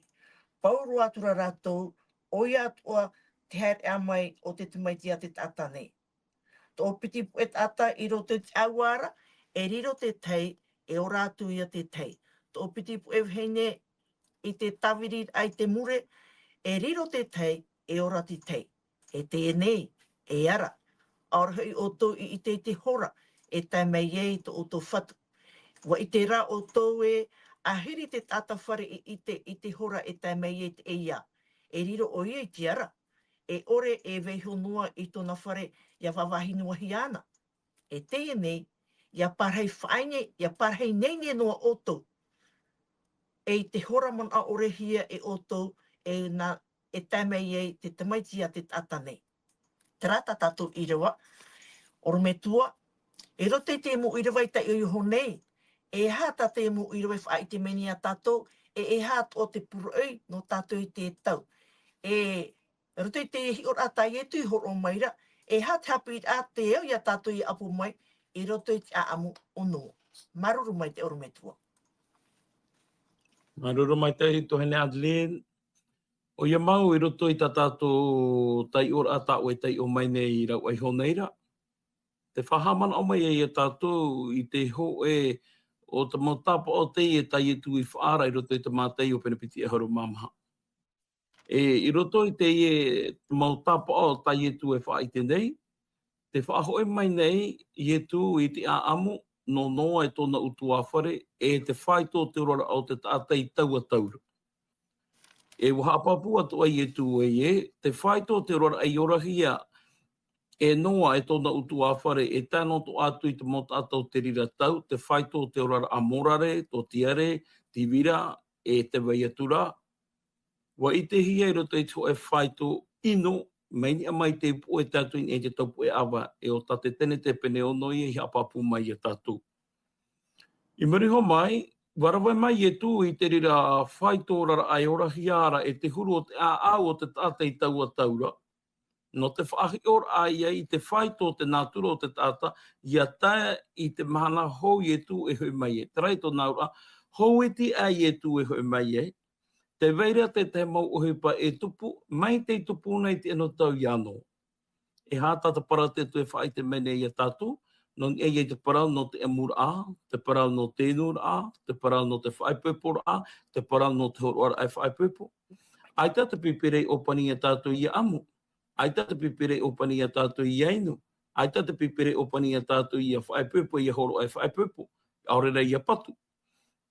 Pau roa atu ra rātou, ʻoia atoʻa te haereʻa mai o te Tamaiti a te taʻata nei. Tō piti puʻe taʻata i roto i te ʻāua ra, e riro te tahi, e ora atu ia te tahi. Tō piti puʻe vahine i te tāviriraʻa i te mure, e riro te tahi, e ora te tahi. E teie nei, e ara. ʻAore hoʻi ʻoutou i ʻite i te hora e tae mai ai tō ʻoutou Fatu. ʻUa ʻite rā ʻoutou ē, ʻahiri te taʻata fare i ʻite i te hora e tae mai ai te ʻeiā. E riro ʻoia i te ara. E ʻore e vaiiho noa i tōna fare ʻia vāvāhi noa hia ana. E teie nei, ʻia pārahi faʻaine, ʻia pārahi ineine noa ʻoutou. E i te hora manaʻo ʻore hia e ʻoutou, e nā, e tae mai ai te Tamaiti a te taʻata nei. Terā tā tātou ʻīrava, ʻorometua, i roto i te mau ʻīrava i taiʻo iho nei, e aha tā te mau ʻīrava e faʻaʻite mai nei ia tātou, e, e aha atoʻa te poroʻi nō tātou i te tau. E, i roto i te hiʻoraʻa tā Ietu i hōroʻa mai ra, e aha te haʻapiʻiraʻa tē au ia tātou ʻia ʻapo mai, i roto i te ʻāʻamu o Noa. Māuruuru maitaʻi ʻorometua. Māuruuru maitaʻi tuahine Adeline. ʻOia mau i roto i tā tātou taiʻoraʻa tā ʻoe e taiʻo mai nei i rāua iho nei ra. Tē faʻahaʻamanaʻo mai ai ia tātou i te hōʻē o te mau tāpaʻo teie tā Ietu i faʻaara i roto i te Mataio pene piti ʻahuru mā maha. E, i roto i teie mau tāpaʻo tā Ietu e faʻaʻite nei, tē faʻahoʻi mai nei Ietu i te ʻāʻamu nō Noa e tōna ʻutuāfare, e te fāito o te oraraʻa o te taʻata i taua tau ra. E ʻua haʻapāpū atoʻa Ietu ē, te fāito o te oraraʻa i orahia e Noa e tōna ʻutuāfare, e tae noa atu i te mau taʻata o te reira tau, te fāito o te oraraʻa mōrare, tōtiare, tīvira, e te vai atu ra. ʻUa ʻitehia i roto i te hōʻē fāito ʻino, mai niʻa mai te puʻe e tae atu i niʻa i te taupuʻe ʻava, e ʻo tā te Tenete pene ono ia i haʻapāpū mai ia tātou. I muri iho mai, ʻua rave mai Ietu i te reira fāito oraraʻa e orahia ra e te huru o te ʻāʻau o te taʻata i taua tau ra. nō te faʻahiʻoraʻa ia i te faito o te nātura o te taʻata, ia tae i te mahana hou Ietu e hoʻi mai ai. Terā ia tōna auraʻa, hou iti aʻe Ietu e hoʻi mai ai, tē vai ra te tahi mau ʻohipa e tupu, mai tei tupu nei te anotau iā Noa. E aha tā te parau a te Atua e faʻaʻite mai nei iā tātou, nō niʻa i te parau nō te ʻamuraʻa, te parau nō te inuraʻa, te parau nō te faʻaipoiporaʻa, te parau nō te hōroʻaraʻa e faʻaipoipo. ʻAita te Pīpīria i ʻōpani iā tātou ia ʻamu. ʻAita te Pīpīria i ʻōpani iā tātou ia inu. ʻAita te Pīpīria i ʻōpani iā tātou ia faʻaipoipo, ia hōroʻa e faʻaipoipo. ʻAore rā ia patu.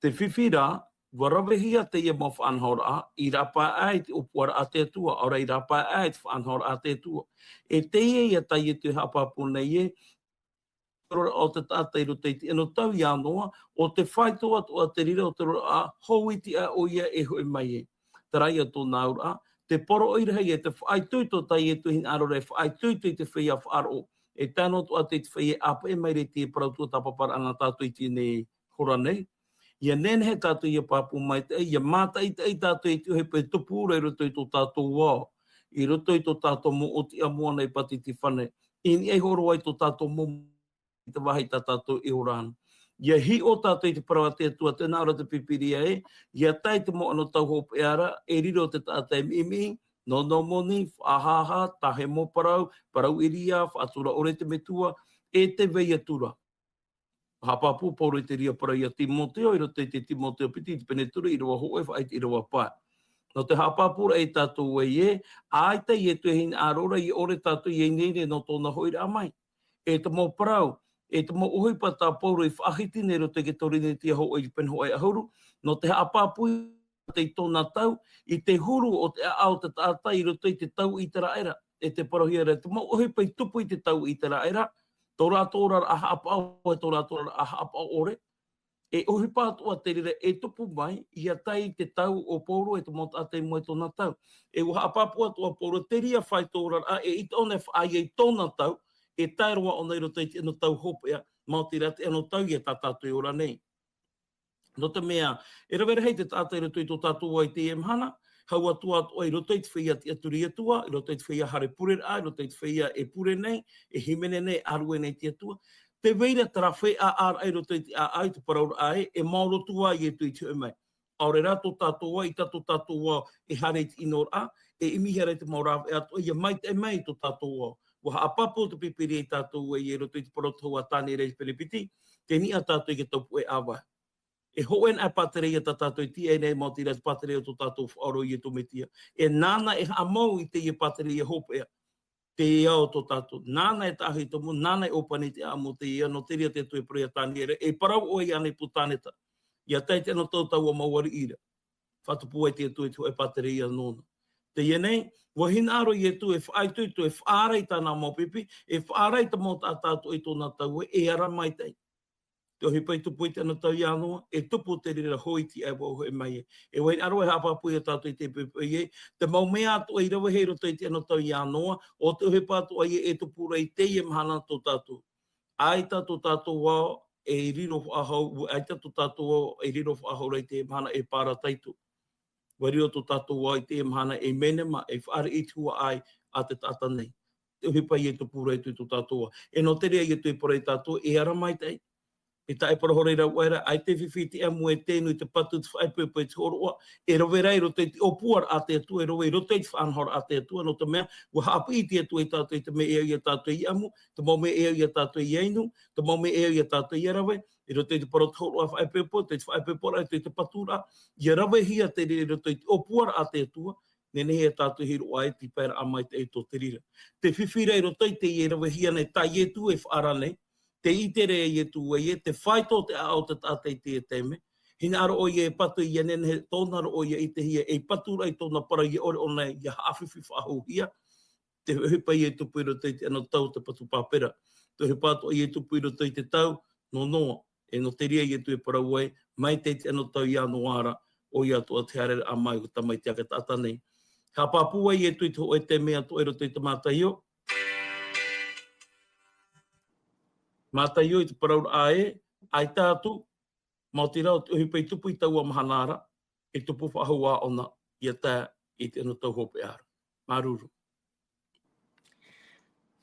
Te fifi rā, ʻua ravehia teie mau faʻanahoraʻa, i rāpae aʻe i te ʻōpuaraʻa a te Atua, ʻaore rā i rāpae aʻe i te faʻanahoraʻa a te Atua. E teie ia tā Ietu e haʻapāpū nei ē, te oraraʻa o te taʻata i roto i te anotau iā Noa, ʻo te faito atoʻa te reira o te oraraʻa, hou iti aʻe ʻoia e hoʻi mai ai. Terā ia tōna auraʻa, te poroʻi rahi e te faʻaitoito tā Ietu e hinaʻaro ra e faʻaitoito i te feiā faʻaroʻo. E tae noa atoʻa i te feiā e ʻāpeʻe mai ra i te parau tuatāpaparaʻa nā tātou i teie nei hora nei. Ia nehenehe tātou ia pāpū maitaʻi, ia mātaʻitaʻi tātou i te ʻohipa e tupu ra i roto i tō tātou ao, i roto i tō tātou mau ʻōtiʻa moana i Pātitifane, i niʻa iho roa i tō tātou mau i te vāhi tā tātou e ora ana. Ia hiʻo tātou i te parau a te Atua, tē nā ʻō ra te Pīpīria ē, ia tae i te mau anotau hopeʻa ra, e riro te taʻata e miʻimiʻi, nōnō moni, faʻahaʻahaʻa, tahe mau parau, parau ʻīria, faʻatura ʻore te metua, e tē vai atu ra. Haʻapāpū Pauro i te reira parau iā Timoteo, i roto i te Timoteo piti, i te pene toru, ʻīrava hōʻē, faʻaʻite ʻīrava pae. Nō te haʻapāpūraʻa ia tātou ē, ʻaita Ietu e hinaʻaro ra, ia ʻore tātou ia ineine nō tōna hoʻiraʻa mai. E te mau parau, e te mau ʻohipa tā Pauro i faʻahiti nei i roto i te Torinetia hōʻē i te pene hōʻē ʻahuru, nō te haʻapāpū i tōna tau, i te huru o te ʻāʻau o te taʻata i roto i te tau ʻĪteraʻera. E tē parauhia ra, te mau ʻohipa i tupu i te tau ʻĪteraʻera, tō rātou oraraʻa haʻapaʻo, e tō rātou oraraʻa haʻapaʻo ʻore, e ʻohipa atoʻa te reira e tupu mai, ia tae i te tau o Pauro e te mau taʻata i mua i tōna tau. E ʻua haʻapāpū atoʻa Pauro, te reira faito oraraʻa, e ʻita ʻōna e faʻaea i tōna tau, e tae roa ʻōna i roto i te anotau hopeʻa, maoti rā te anotau ia tā tātou e ora nei. Nō te mea, e rave rahi te taʻata i roto i tō tātou ao i teie mahana, hau atu atoʻa i roto i te feiā tiʻaturi atua, i roto i te feiā haere pureraʻa, i roto i te feiā e pure nei, e hīmene nei, e ʻārue nei te Atua. Tē vai ra terā feiā ʻāʻauraʻa i roto i te ʻāʻau, i te parauraʻa ē, e maoro atu ā Ietu i te hoʻi mai. ʻAore rā tō tātou ao, ʻaita tō tātou ao e haere i te ʻinoraʻa, e ʻimihia ra i te mau rāveʻa atoʻa, ia maitaʻi mai tō tātou ao. ʻUa haʻapāpū te Pīpīria ia tātou ē, i roto i te parau tohu a Taniera i te pene piti, tē niʻa tātou i te taupuʻe ʻāvae. E hōʻē nā pātireia tā tātou e tīaʻi nei, maoti rā te pātireia o tō tātou Faʻaora ʻo Ietu Metia. E nāna e haʻamau i teie pātireia hopeʻa, te ao o tō tātou. Nāna e taʻahi te mau, nāna e ʻōpani te ʻāʻamu o te ao, nō te reira te Atua e parau iā Taniera, e parau ʻoe iāna e pū tāneta. Ia tae i te anotau taua mau ariʻi ra. Faʻatupu ai te Atua i te hōʻē pātireia nōna. Teie nei, ʻua hinaʻaro Ietu e faʻaitoito, e faʻaara i tāna mau pipi, e faʻaara i te mau taʻata atoʻa i tōna tau ē, e ara maitaʻi. Te ʻohipa i tupu i te anotau iā Noa, e tupu te reira, hou iti aʻe vau e hoʻi mai ai. E ʻua hinaʻaro e haʻapāpū ia tātou i te poʻipoʻi ē, te mau mea atoʻa i ravehia i roto i te anotau iā Noa, ʻo te ʻohipa atoʻa ia e tupu ra i teie mahana tō tātou. ʻAita tō tātou ao e riro faʻahou, ʻaita tō tātou ao e riro faʻahou ra i teie mahana e pārataito. ʻUa riro tō tātou ao i teie mahana ei mēnema, ei fāriʻi i te huaʻai a te taʻata nei. Te ʻohipa ia e tupu ra i tō tātou ao. E nō te reira Ietu e parau ia tātou, e ara maitaʻi. E taʻa e parau hoʻi ra vau ra, ʻaita e fifi i te ʻamu, e te inu, i te patu, i te faʻaipoipo, i te hōroʻa, e rave rā i roto i te ʻōpuaraʻa a te Atua, e rave i roto i te faʻanahoraʻa a te Atua, nō te mea, ʻua haʻapiʻi te Atua ia tātou i te mea e au ia tātou ia ʻamu, te mau mea e au ia tātou ia inu, te mau mea e au ia tātou ia rave, i roto i te parau o te hōroʻa faʻaipoipo, i te faʻaipoiporaʻa, i te paturaʻa, ia ravehia te reira i roto i te ʻōpuaraʻa a te Atua, nehenehe ia tātou e hiroʻa ai te paeraʻa maitaʻi tō te reira. Te fifi ra i roto i teie e ravehia nei tā Ietu e faʻaara nei, tē ʻite ra Ietu ē, te faito o te ʻāʻau o te taʻata i teie taime, hinaʻaro ʻoia e patu, ia nehenehe tōna roʻo ia ʻitehia, ei paturaʻa i tōna parau, ia ʻore ʻōna ia haʻafifi faʻahouhia, te ʻohipa ia e tupu i roto i te anotau o te patu pāpera. Te ʻohipa atoʻa ia e tupu i roto i te tau nō Noa. E nō te reira Ietu e parau ai, mai te, te anotau iā Noa ra, ʻoia atoʻa te haereraʻa mai o te Tamaiti a te taʻata nei. Haʻapāpū ai Ietu i te hōʻē taime atoʻa i roto i te Mātaio. Mātaio i te parauraʻa ē, ʻaita atu, maoti rā ʻo te ʻohipa i tupu i taua mahana ra, e tupu faʻahou ā ʻōna, ia tae i te anotau hopeʻa ra. Māuruuru.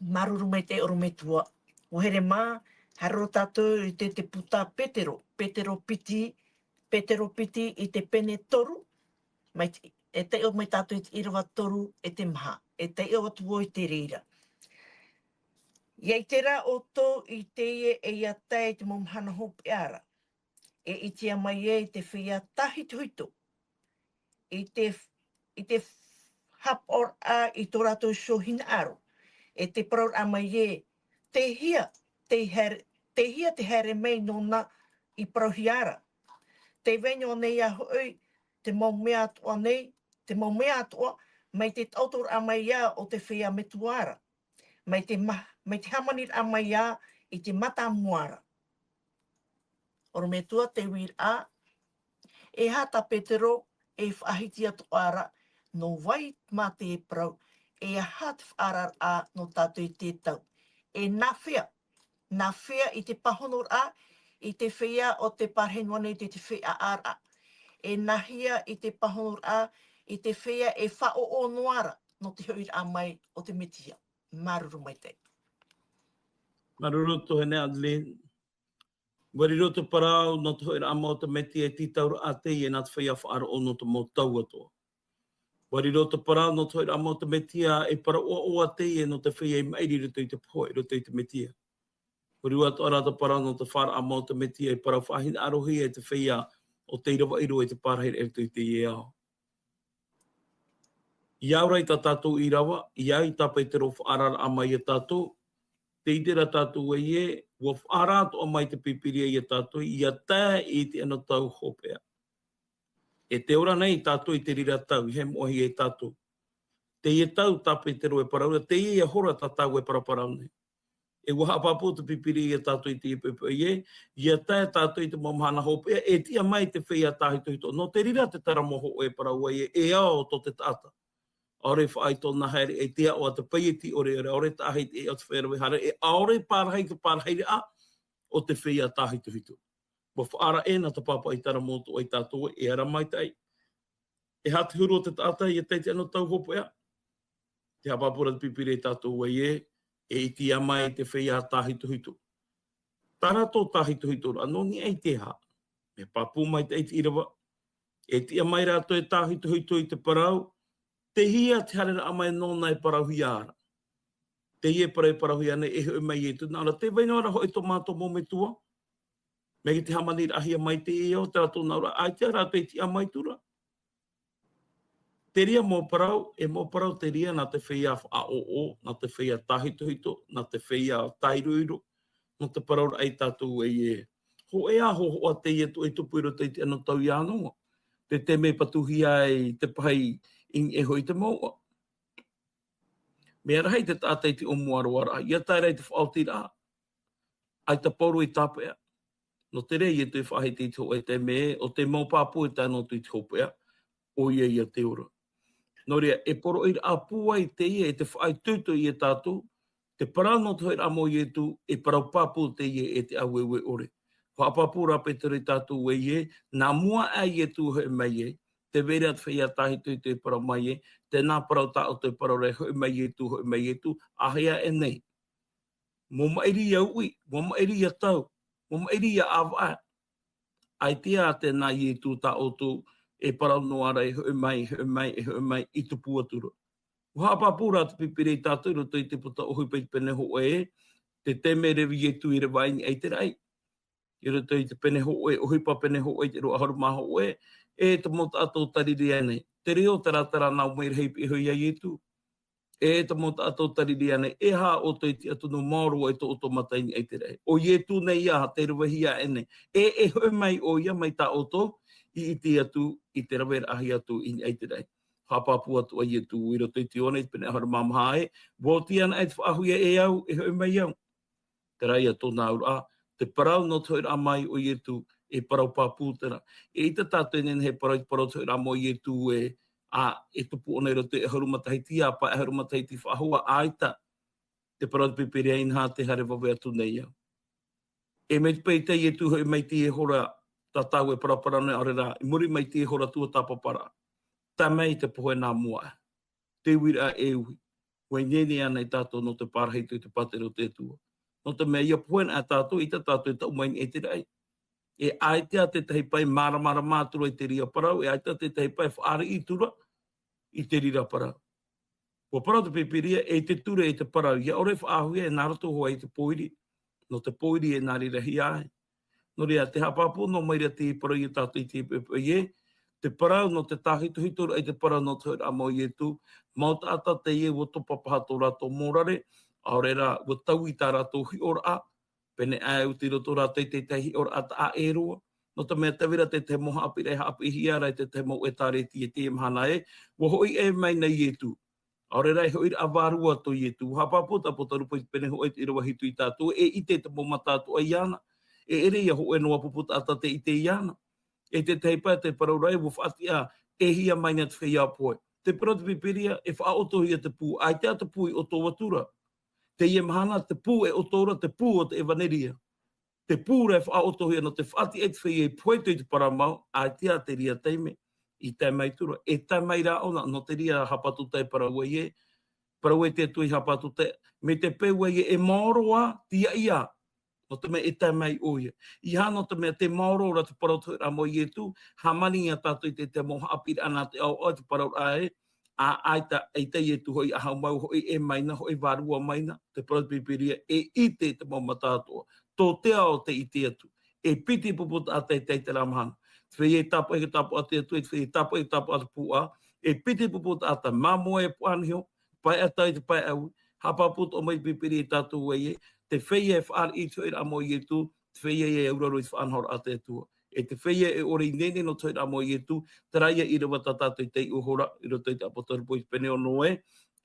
Māuruuru maitaʻi ʻorometua. ʻUa here mā, haere roa tātou i te, te puta Petero, Petero piti, Petero piti i te pene toru, mai te, e taiʻo mai tātou i te ʻīrava toru e te maha, e taiʻo atu vau i te reira. ʻIa ʻite ra ʻoutou i teie e ʻia tae i te mau mahana hopeʻa ra. E ʻitea mai ai te feiā tāhitohito. I te, i te haʻapaʻoraʻa i tō rātou iho hinaʻaro. E te parauraʻa mai ē, tei hea, tei haere, tei hea te haere mai nōna i parauhia ra. Tei vai noa nei ā hoʻi, te mau mea atoʻa nei, te mau mea atoʻa, mai te taʻotoraʻa mai ā o te feiā metua ra. Mai te ma-, mai te hāmaniraʻa mai ā i te mātāmua ra. ʻOrometua te uiraʻa, e aha tā Petero e faʻahiti atoʻa ra, nō vai mā te parau, e aha te faʻaararaʻa nō tātou i te tau. E nā hea, nā hea i te pāhonoraʻa, i te feiā o te parahi noa nei te, te feiā ʻāraʻa. E nā hea i te pāhonoraʻa, i te feiā e faʻaʻoʻo noa ra, nō te hoʻiraʻa mai o te Metia. Māuruuru maitaʻi. Māuruuru tuahine Adeline. ʻUa riro te parau nō te hoʻiraʻa mai o te Metia e tītauraʻa teie nā te feiā faʻaroʻo nō te mau tau atoʻa. ʻUa riro te parau nō te hoʻiraʻa mai o te Metia e parau ʻoaʻoa teie nō te feiā i maʻiri i roto i te pohe, i roto i te Metia. ʻUa riro atoʻa rā te parau nō te faʻaroʻo mai o te Metia e parau faʻahinaʻarohia e te feiā o te ʻīrava ʻiro e te pārahi i roto i teie ao. ʻIa au ra i tā tātou ʻīrava, ʻia au i tā Petero faʻaararaʻa mai ia tātou, tē ʻite ra tātou ē, ʻua faʻaara atoʻa mai te Pīpīria ia tātou, ʻia tae i te anotau hopeʻa. E tē ora nei tātou i te reira tau, i hēmoʻahia e tātou. Teie tau tā Petero e parau ra, teie ia hora tā tāua e paraparau nei. E ʻua haʻapāpū te Pīpīria ia tātou i te poʻipoʻi ē, ʻia tae tātou i te mau mahana hopeʻa, e tiʻa mai te feiā tāhitohito. Nō te reira te tara mau hōʻē e parau ai ē, e ao tō te taʻata. ʻAore faʻaitoito nā haere e te aʻo a te paieti ʻore, ʻore, ʻaore taʻahi te ʻē o te feiā rave haere, e ʻaore pārahi te pārahiraʻa o te feiā tāhitohito. ʻUa faʻaara ē nā te pāpaʻi tara mau atoʻa ia tātou e ara maitaʻi. E aha te huru o te taʻata ʻia tae i te anotau hopeʻa? Tē haʻapāpū ra te Pīpīria ia tātou ē, e tiʻa mai te feiā tāhitohito. Tā rātou tāhitohito ra, nō niʻa i te aha? Mea pāpū maitaʻi te ʻīrava. E tiʻa mai rātou e tāhitohito i te parau, tei hea te haereraʻa mai nōna e parauhia ra. Teie parau e parauhia nei e hoʻi mai Ietu. Nā ʻō ra, tē vai noa ra hoʻi tō mātou mau metua. Mai te hāmaniraʻahia mai te ao, tā rātou nā ʻō ra, ʻaita rātou e tiʻa mai atu ra. Te reira mau parau, e mau parau te reira nā te feiā faʻaʻoʻo, nā te feiā tāhitohito, nā te feiā tairoiro, nō te parauraʻa ia tātou ē. Hōʻē ā hōhoʻa teie atu e tupu i roto i te anotau ʻia noa. Te taime e patuhia ai te pahi i niʻa iho i te mouʻa. Mea rahi te taʻata i te ʻōmuaraʻa, ʻia tae ra i te faʻaotiraʻa. ʻAita Pauro i tāpeʻa. Nō te reira Ietu e faʻahiti i te hōʻē taime, ʻo te mau pāpū e tae noa atu i te hopeʻa, ʻoia ia te ora. Nō reira, e poroʻi ra pūai teie, e te faʻaitoito ia tātou, te parau nō te hoʻiraʻa mai o Ietu, e parau pāpū teie e te ʻāueue ʻore. Haʻapāpū ra Petero ia tātou ē, nā mua aʻe Ietu e hoʻi mai ai, tē vai ra te feiā tāhitohito e parau mai ai, tē nā parau tā ʻoutou e parau ra e hoʻi mai Ietu, hoʻi mai Ietu, ʻāhea aʻe nei. Mau maʻiri ia uʻi, mau maʻiri ia tau, mau maʻiri ia ʻāvaʻe. ʻAita ā tēnā Ietu tā ʻoutou e parau noa ra e hoʻi mai, e hoʻi mai, e hoʻi mai, i tupu atu ra. ʻUa haʻapāpū ra te Pīpīria ia tātou i roto i te puta ʻohipa i te pene hōʻē, te taime e rave Ietu i rave i niʻa i te raʻi. I roto i te pene hōʻē, ʻohipa pene hōʻē, te ʻīrava ʻahuru mā hōʻē, e te mau taʻata ʻo Tarirea nei. Te reo, te rātara nā ʻō mai rahi piʻi iho ia Ietu. E te mau taʻata ʻo Tarirea nei, e aha ʻoutou e tiʻa atu noa maoro ai tō ʻoutou mata i niʻa i te raʻi. ʻO Ietu nei ā, tē ravehia aʻe nei. E, e hoʻi mai ʻoia mai tā ʻoutou i ʻite atu i te raveraʻahia atu i niʻa i te raʻi. Haʻapāpū atu ʻo Ietu i roto i te Ioane i te pene ʻahuru mā maha ē, ʻua oti ana e te faʻahuia e au, e hoʻi mai au. Terā ia tōna auraʻa, te parau nō te hoʻiraʻa mai o Ietu, e parau pāpū terā. E ʻaita tātou e nehenehe e parau, te parau te hoʻiraʻa mai o Ietu ē, ā, e tupu ʻōna i roto i te ʻahuru matahiti, ā, pae ʻahuru matahiti faʻahou, ʻaita. Te parau te Pīpīria, inaha tē haere vave atu nei au. E mai te peu tei Ietu hoʻi mai teie hora tā tāua e paraparau nei, ʻaore rā, i muri mai teie hora tuatāpaparaʻa. Tae mai i te pohe nā mua. Te uiraʻa e ui. ʻUa ineine ānei tātou nō te pārahi atu i te pātireia o te Atua? Nō te mea ʻia pohe na tātou, ʻaita tātou e taʻu mai nei i te raʻi. E ʻaita tētahi pae māramarama atu ra i te reira parau, e ʻaita tētahi pae fāriʻi atu ra i te reira parau. ʻUa parau te Pīpīria, e te ture, e te parau, ʻia ʻore faʻaauhia, e nā roto hoʻi i te pōiri, nō te pōiri e nā reira hia ai. Nō reira, tē haʻapāpū noa mai ra te parau ia tātou i te poʻipoʻi ē, te parau nō te tāhitohito raʻa i te parau nō te hoʻiraʻa mai o Ietu, mau taʻata teie ʻua topa paha tō rātou mōrare, ʻaore rā, ʻua taui tā rātou hiʻoraʻa, pēnei aʻe ʻua tei roto rātou i te tahi hiʻoraʻa taʻa ʻē roa, nō te mea tē vai ra te tahi mau haʻapiʻiraʻa i haʻapiʻihia ra i te tahi mau ʻĒtārētia i teie mahana ē, ʻua hoʻi ʻē mai na Ietu. ʻAore rā e hoʻiraʻa vārua tō Ietu. ʻUa haʻapāpū te ʻāpōsetolo Paul i te pene hōʻē i te ʻīrava hitu i tātou, e ʻite te mau mataʻitoʻa iāna. E ʻere ïa hōʻē noa pupu taʻata tē ʻite iāna. E tētahi pae tē parau ra ē, ʻua faʻatiʻa ʻēhia mai na te feiā pohe. Tē parau te Pīpīria, e faʻaʻotohia te pū, ʻaita te pū i ʻoto atu ra. Teie mahana, te pū e ʻoto ra, te pū o te ʻevanelia. Te pū ra e faʻaʻotohia nō te faʻatiʻa i te feiā i pohe atu i te parau mau, ʻaita te reira taime i tae mai atu ra. E tae mai rā ʻōna, nō te reira Hapatūtae e parau ai ē, parau ai te Atua i Hapatūtae, mai te peu ē e maoro ā, tīaʻi ā, nō te mea e tae mai ʻoia. ʻEiaha nō te mea tē maoro ra te parau o te hoʻiraʻa mai o Ietu, hāmani ïa tātou i te, te mau haʻapiʻiraʻa nā te ʻaoʻao i te parau ra ē, ā, ʻaita, ʻaita Ietu hoʻi, ʻa haumau hoʻi, e mai na, hoʻi vārua mai na, tē parau te Pīpīria, e ʻite te mau mataʻitoʻa. Tō te ao tē ʻite atu. E piti pupu taʻata i teie mahana. Te feiā i tāpaʻo, i tāpaʻo atu i te Atua, te feiā i tāpaʻo, i tāpaʻo atu i te pū ʻā. E piti pupu taʻata, māmoe e puʻa niho, pae ʻatau i te pae ʻaui, haʻapāpū atoʻa mai te Pīpīria ia tātou ē, te feiā e fāriʻi i te hoʻiraʻa mai o Ietu, te feiā e auraro i te faʻanahoraʻa a te Atua. E te feiā e ʻore i ineine nō te hoʻiraʻa mai o Ietu, terā ïa ʻīrava tā tātou i taiʻo iho ra, i roto i te ʻĀpōsetolo Paul i te pene ono ē,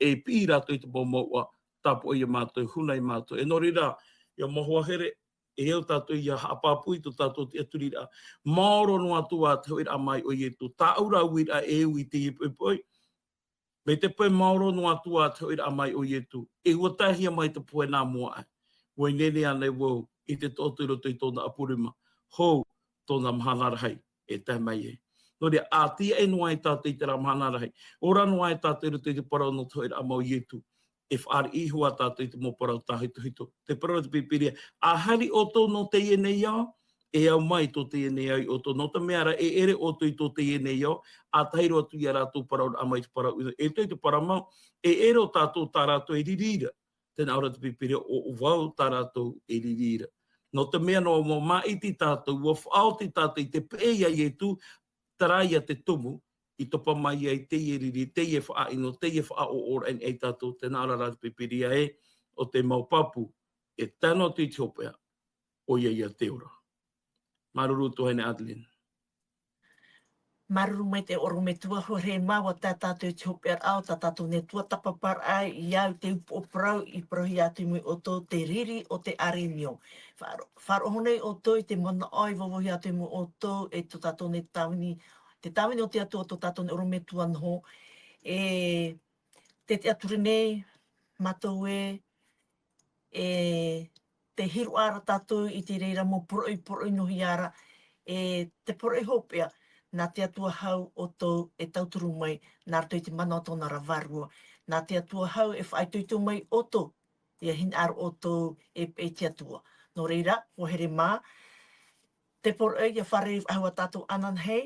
e piʻi rātou i te mau mouʻa, tāpaʻo ia mātou, huna ia mātou. E nō reira, ʻia mau hoa here, e au tātou ʻia haʻapāpū i tō tātou tiʻaturiraʻa. Maoro noa atu ā te hoʻiraʻa mai o Ietu, tāʻu ra uiraʻa e au i teie poʻipoʻi. Mai te peu maoro noa atu ā te hoʻiraʻa mai o Ietu, e ʻua taehia mai te pohe nā mua aʻe. ʻUa ineine ānei vau i te taʻoto i roto i tōna ʻapu rima? Hou, tōna mahana rahi e tae mai ai. Nō reira, ʻa tīaʻi noa ai tātou i terā mahana rahi. Ora noa ai tātou i roto i te parau nō te hoʻiraʻa mai o Ietu. E fāriʻi iho ā tātou i te mau parau tāhitohito. Tē parau ra te Pīpīria, ʻa haere ʻoutou nō teie nei ao, e au mai tō teie nei ao ia ʻoutou. Nō te mea ra, e ʻere ʻoutou i tō teie nei ao, ʻa tahi roa atu ia rātou parauraʻa mai te parau ʻino. E tō te parau mau, e ʻere ʻo tātou tā rātou e riri ra. Tē nā ʻō ra te Pīpīria, ʻo vau tā rātou e riri ra. Nō te mea nō, ʻua māʻiti tātou, ʻua faʻaoti tātou i te peʻe ia Ietu, terā ïa te tumu i topa mai ai teie riri, teie faʻaʻino, teie faʻaʻoʻoraʻa i niʻa ia tātou. Tē nā ʻō ra te Pīpīria ē, ʻo te mau pāpū e tae noa atu i te hopeʻa, ʻoia ïa te ora. Māuruuru tuahine Adeline. Māuruuru maitaʻi ʻorometua. Haere mai, ʻua tae tātou i te hopeʻaraʻa o tā tātou nei Atua. Tāpaparaʻa ia au i te upoʻo parau i parauhia atu mai ʻoutou, te riri o te ʻārenio. Faʻaro-, faʻaroʻo nei ʻoutou i te manaʻo i vauvauhia atu mai ʻoutou, e tō tātou nei tāvini, te tāvini o te Atua, tō tātou nei ʻorometua noho. E te tiʻaturi nei, mātou ē, e te hiroʻa ra tātou i te reira mau poroʻi, poroʻi noa ia ra, e te poroʻi hopeʻa, nā te Atua hau ʻoutou e tauturu mai, nā roto i te mana o tōna ra Vārua, nā te Atua hau e faʻaitoito mai ʻoutou, ʻia hinaʻaro ʻoutou e peʻe i te Atua. Nō reira, ʻua haere mai te poroʻi ʻia fārerei faʻahou ā tātou ananahi,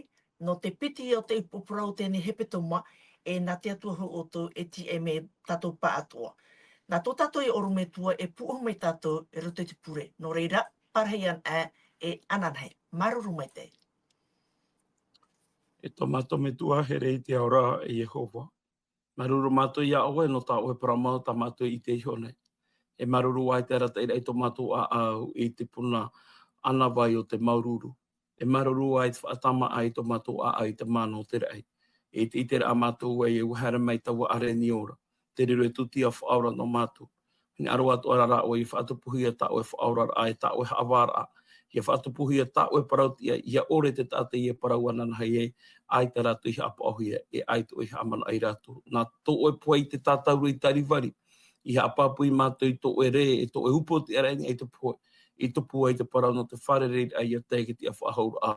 nō te piti o te upoʻo parau o teie nei hepetoma, e nā te Atua hau ʻoutou e tīaʻi mai tātou pāʻatoʻa. Nā tō tātou ʻorometua e pūʻohu mai tātou i roto i te pure. Nō reira, pārahi ana ā e ananahi. Māuruuru maitaʻi. E tō mātou Metua here i te ao ra, e Iehova. Māuruuru mātou ia ʻoe nō tā ʻoe parau mau tā mātou e ʻite iho nei. E māuruuru ā i te arataʻiraʻa i tō mātou ʻāʻau i te puna ʻānāvai o te māuruuru. E māuruuru ā i te faʻatāmāʻa i tō mātou ʻāʻau i te mana o te raʻi. E te ʻiteraʻa mātou ē, ʻua haere mai taua ʻārenio ra, te riro e tūtia faʻaora nō mātou. Hinaʻaro atoʻa ra ʻoe ʻia faʻatupuhia tā ʻoe faʻaoraraʻa, e tā ʻoe haʻavāraʻa. ʻIa faʻatupuhia tā ʻoe parau-tiʻa, ʻia ʻore te taʻata ʻia parau ananahi ai, ʻaita rātou i haʻapaʻohia, e ʻaita ʻoe i haʻamanaʻo ia rātou. Nā tō ʻoe pohe i te tātauro i Kalivari, i haʻapāpū ia mātou i tō ʻoe rē, e tō ʻoe upoʻotiʻaraʻa i niʻa i te pohe, i tupu ai te parau nō te fārereiraʻa ʻia tae i te tiʻafaʻahouraʻa.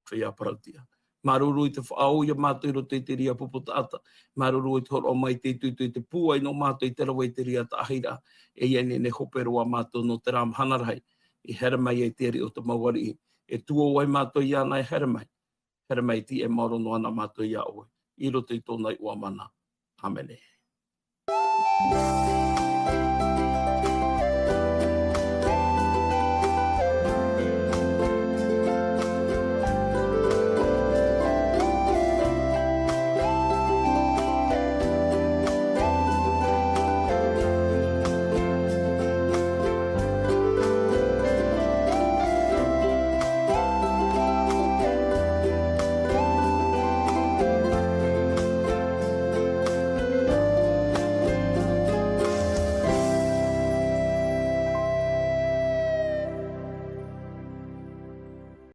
Feiā parau-tiʻa. Māuruuru i te faʻaō ia mātou i roto i te reira pupu taʻata. Māuruuru i te hōroʻa mai i te itoito i te pūai nō mātou i te rave i te reira taʻahiraʻa. E ia nei nei hope roa mātou nō te rā mahana rahi. I haere mai ai te ariʻi o te mau ariʻi. E tuō ai mātou iāna e haere mai. Haere mai i te maoro noa na mātou iā ʻoe. I roto i tōna iʻoa mana. Āmene.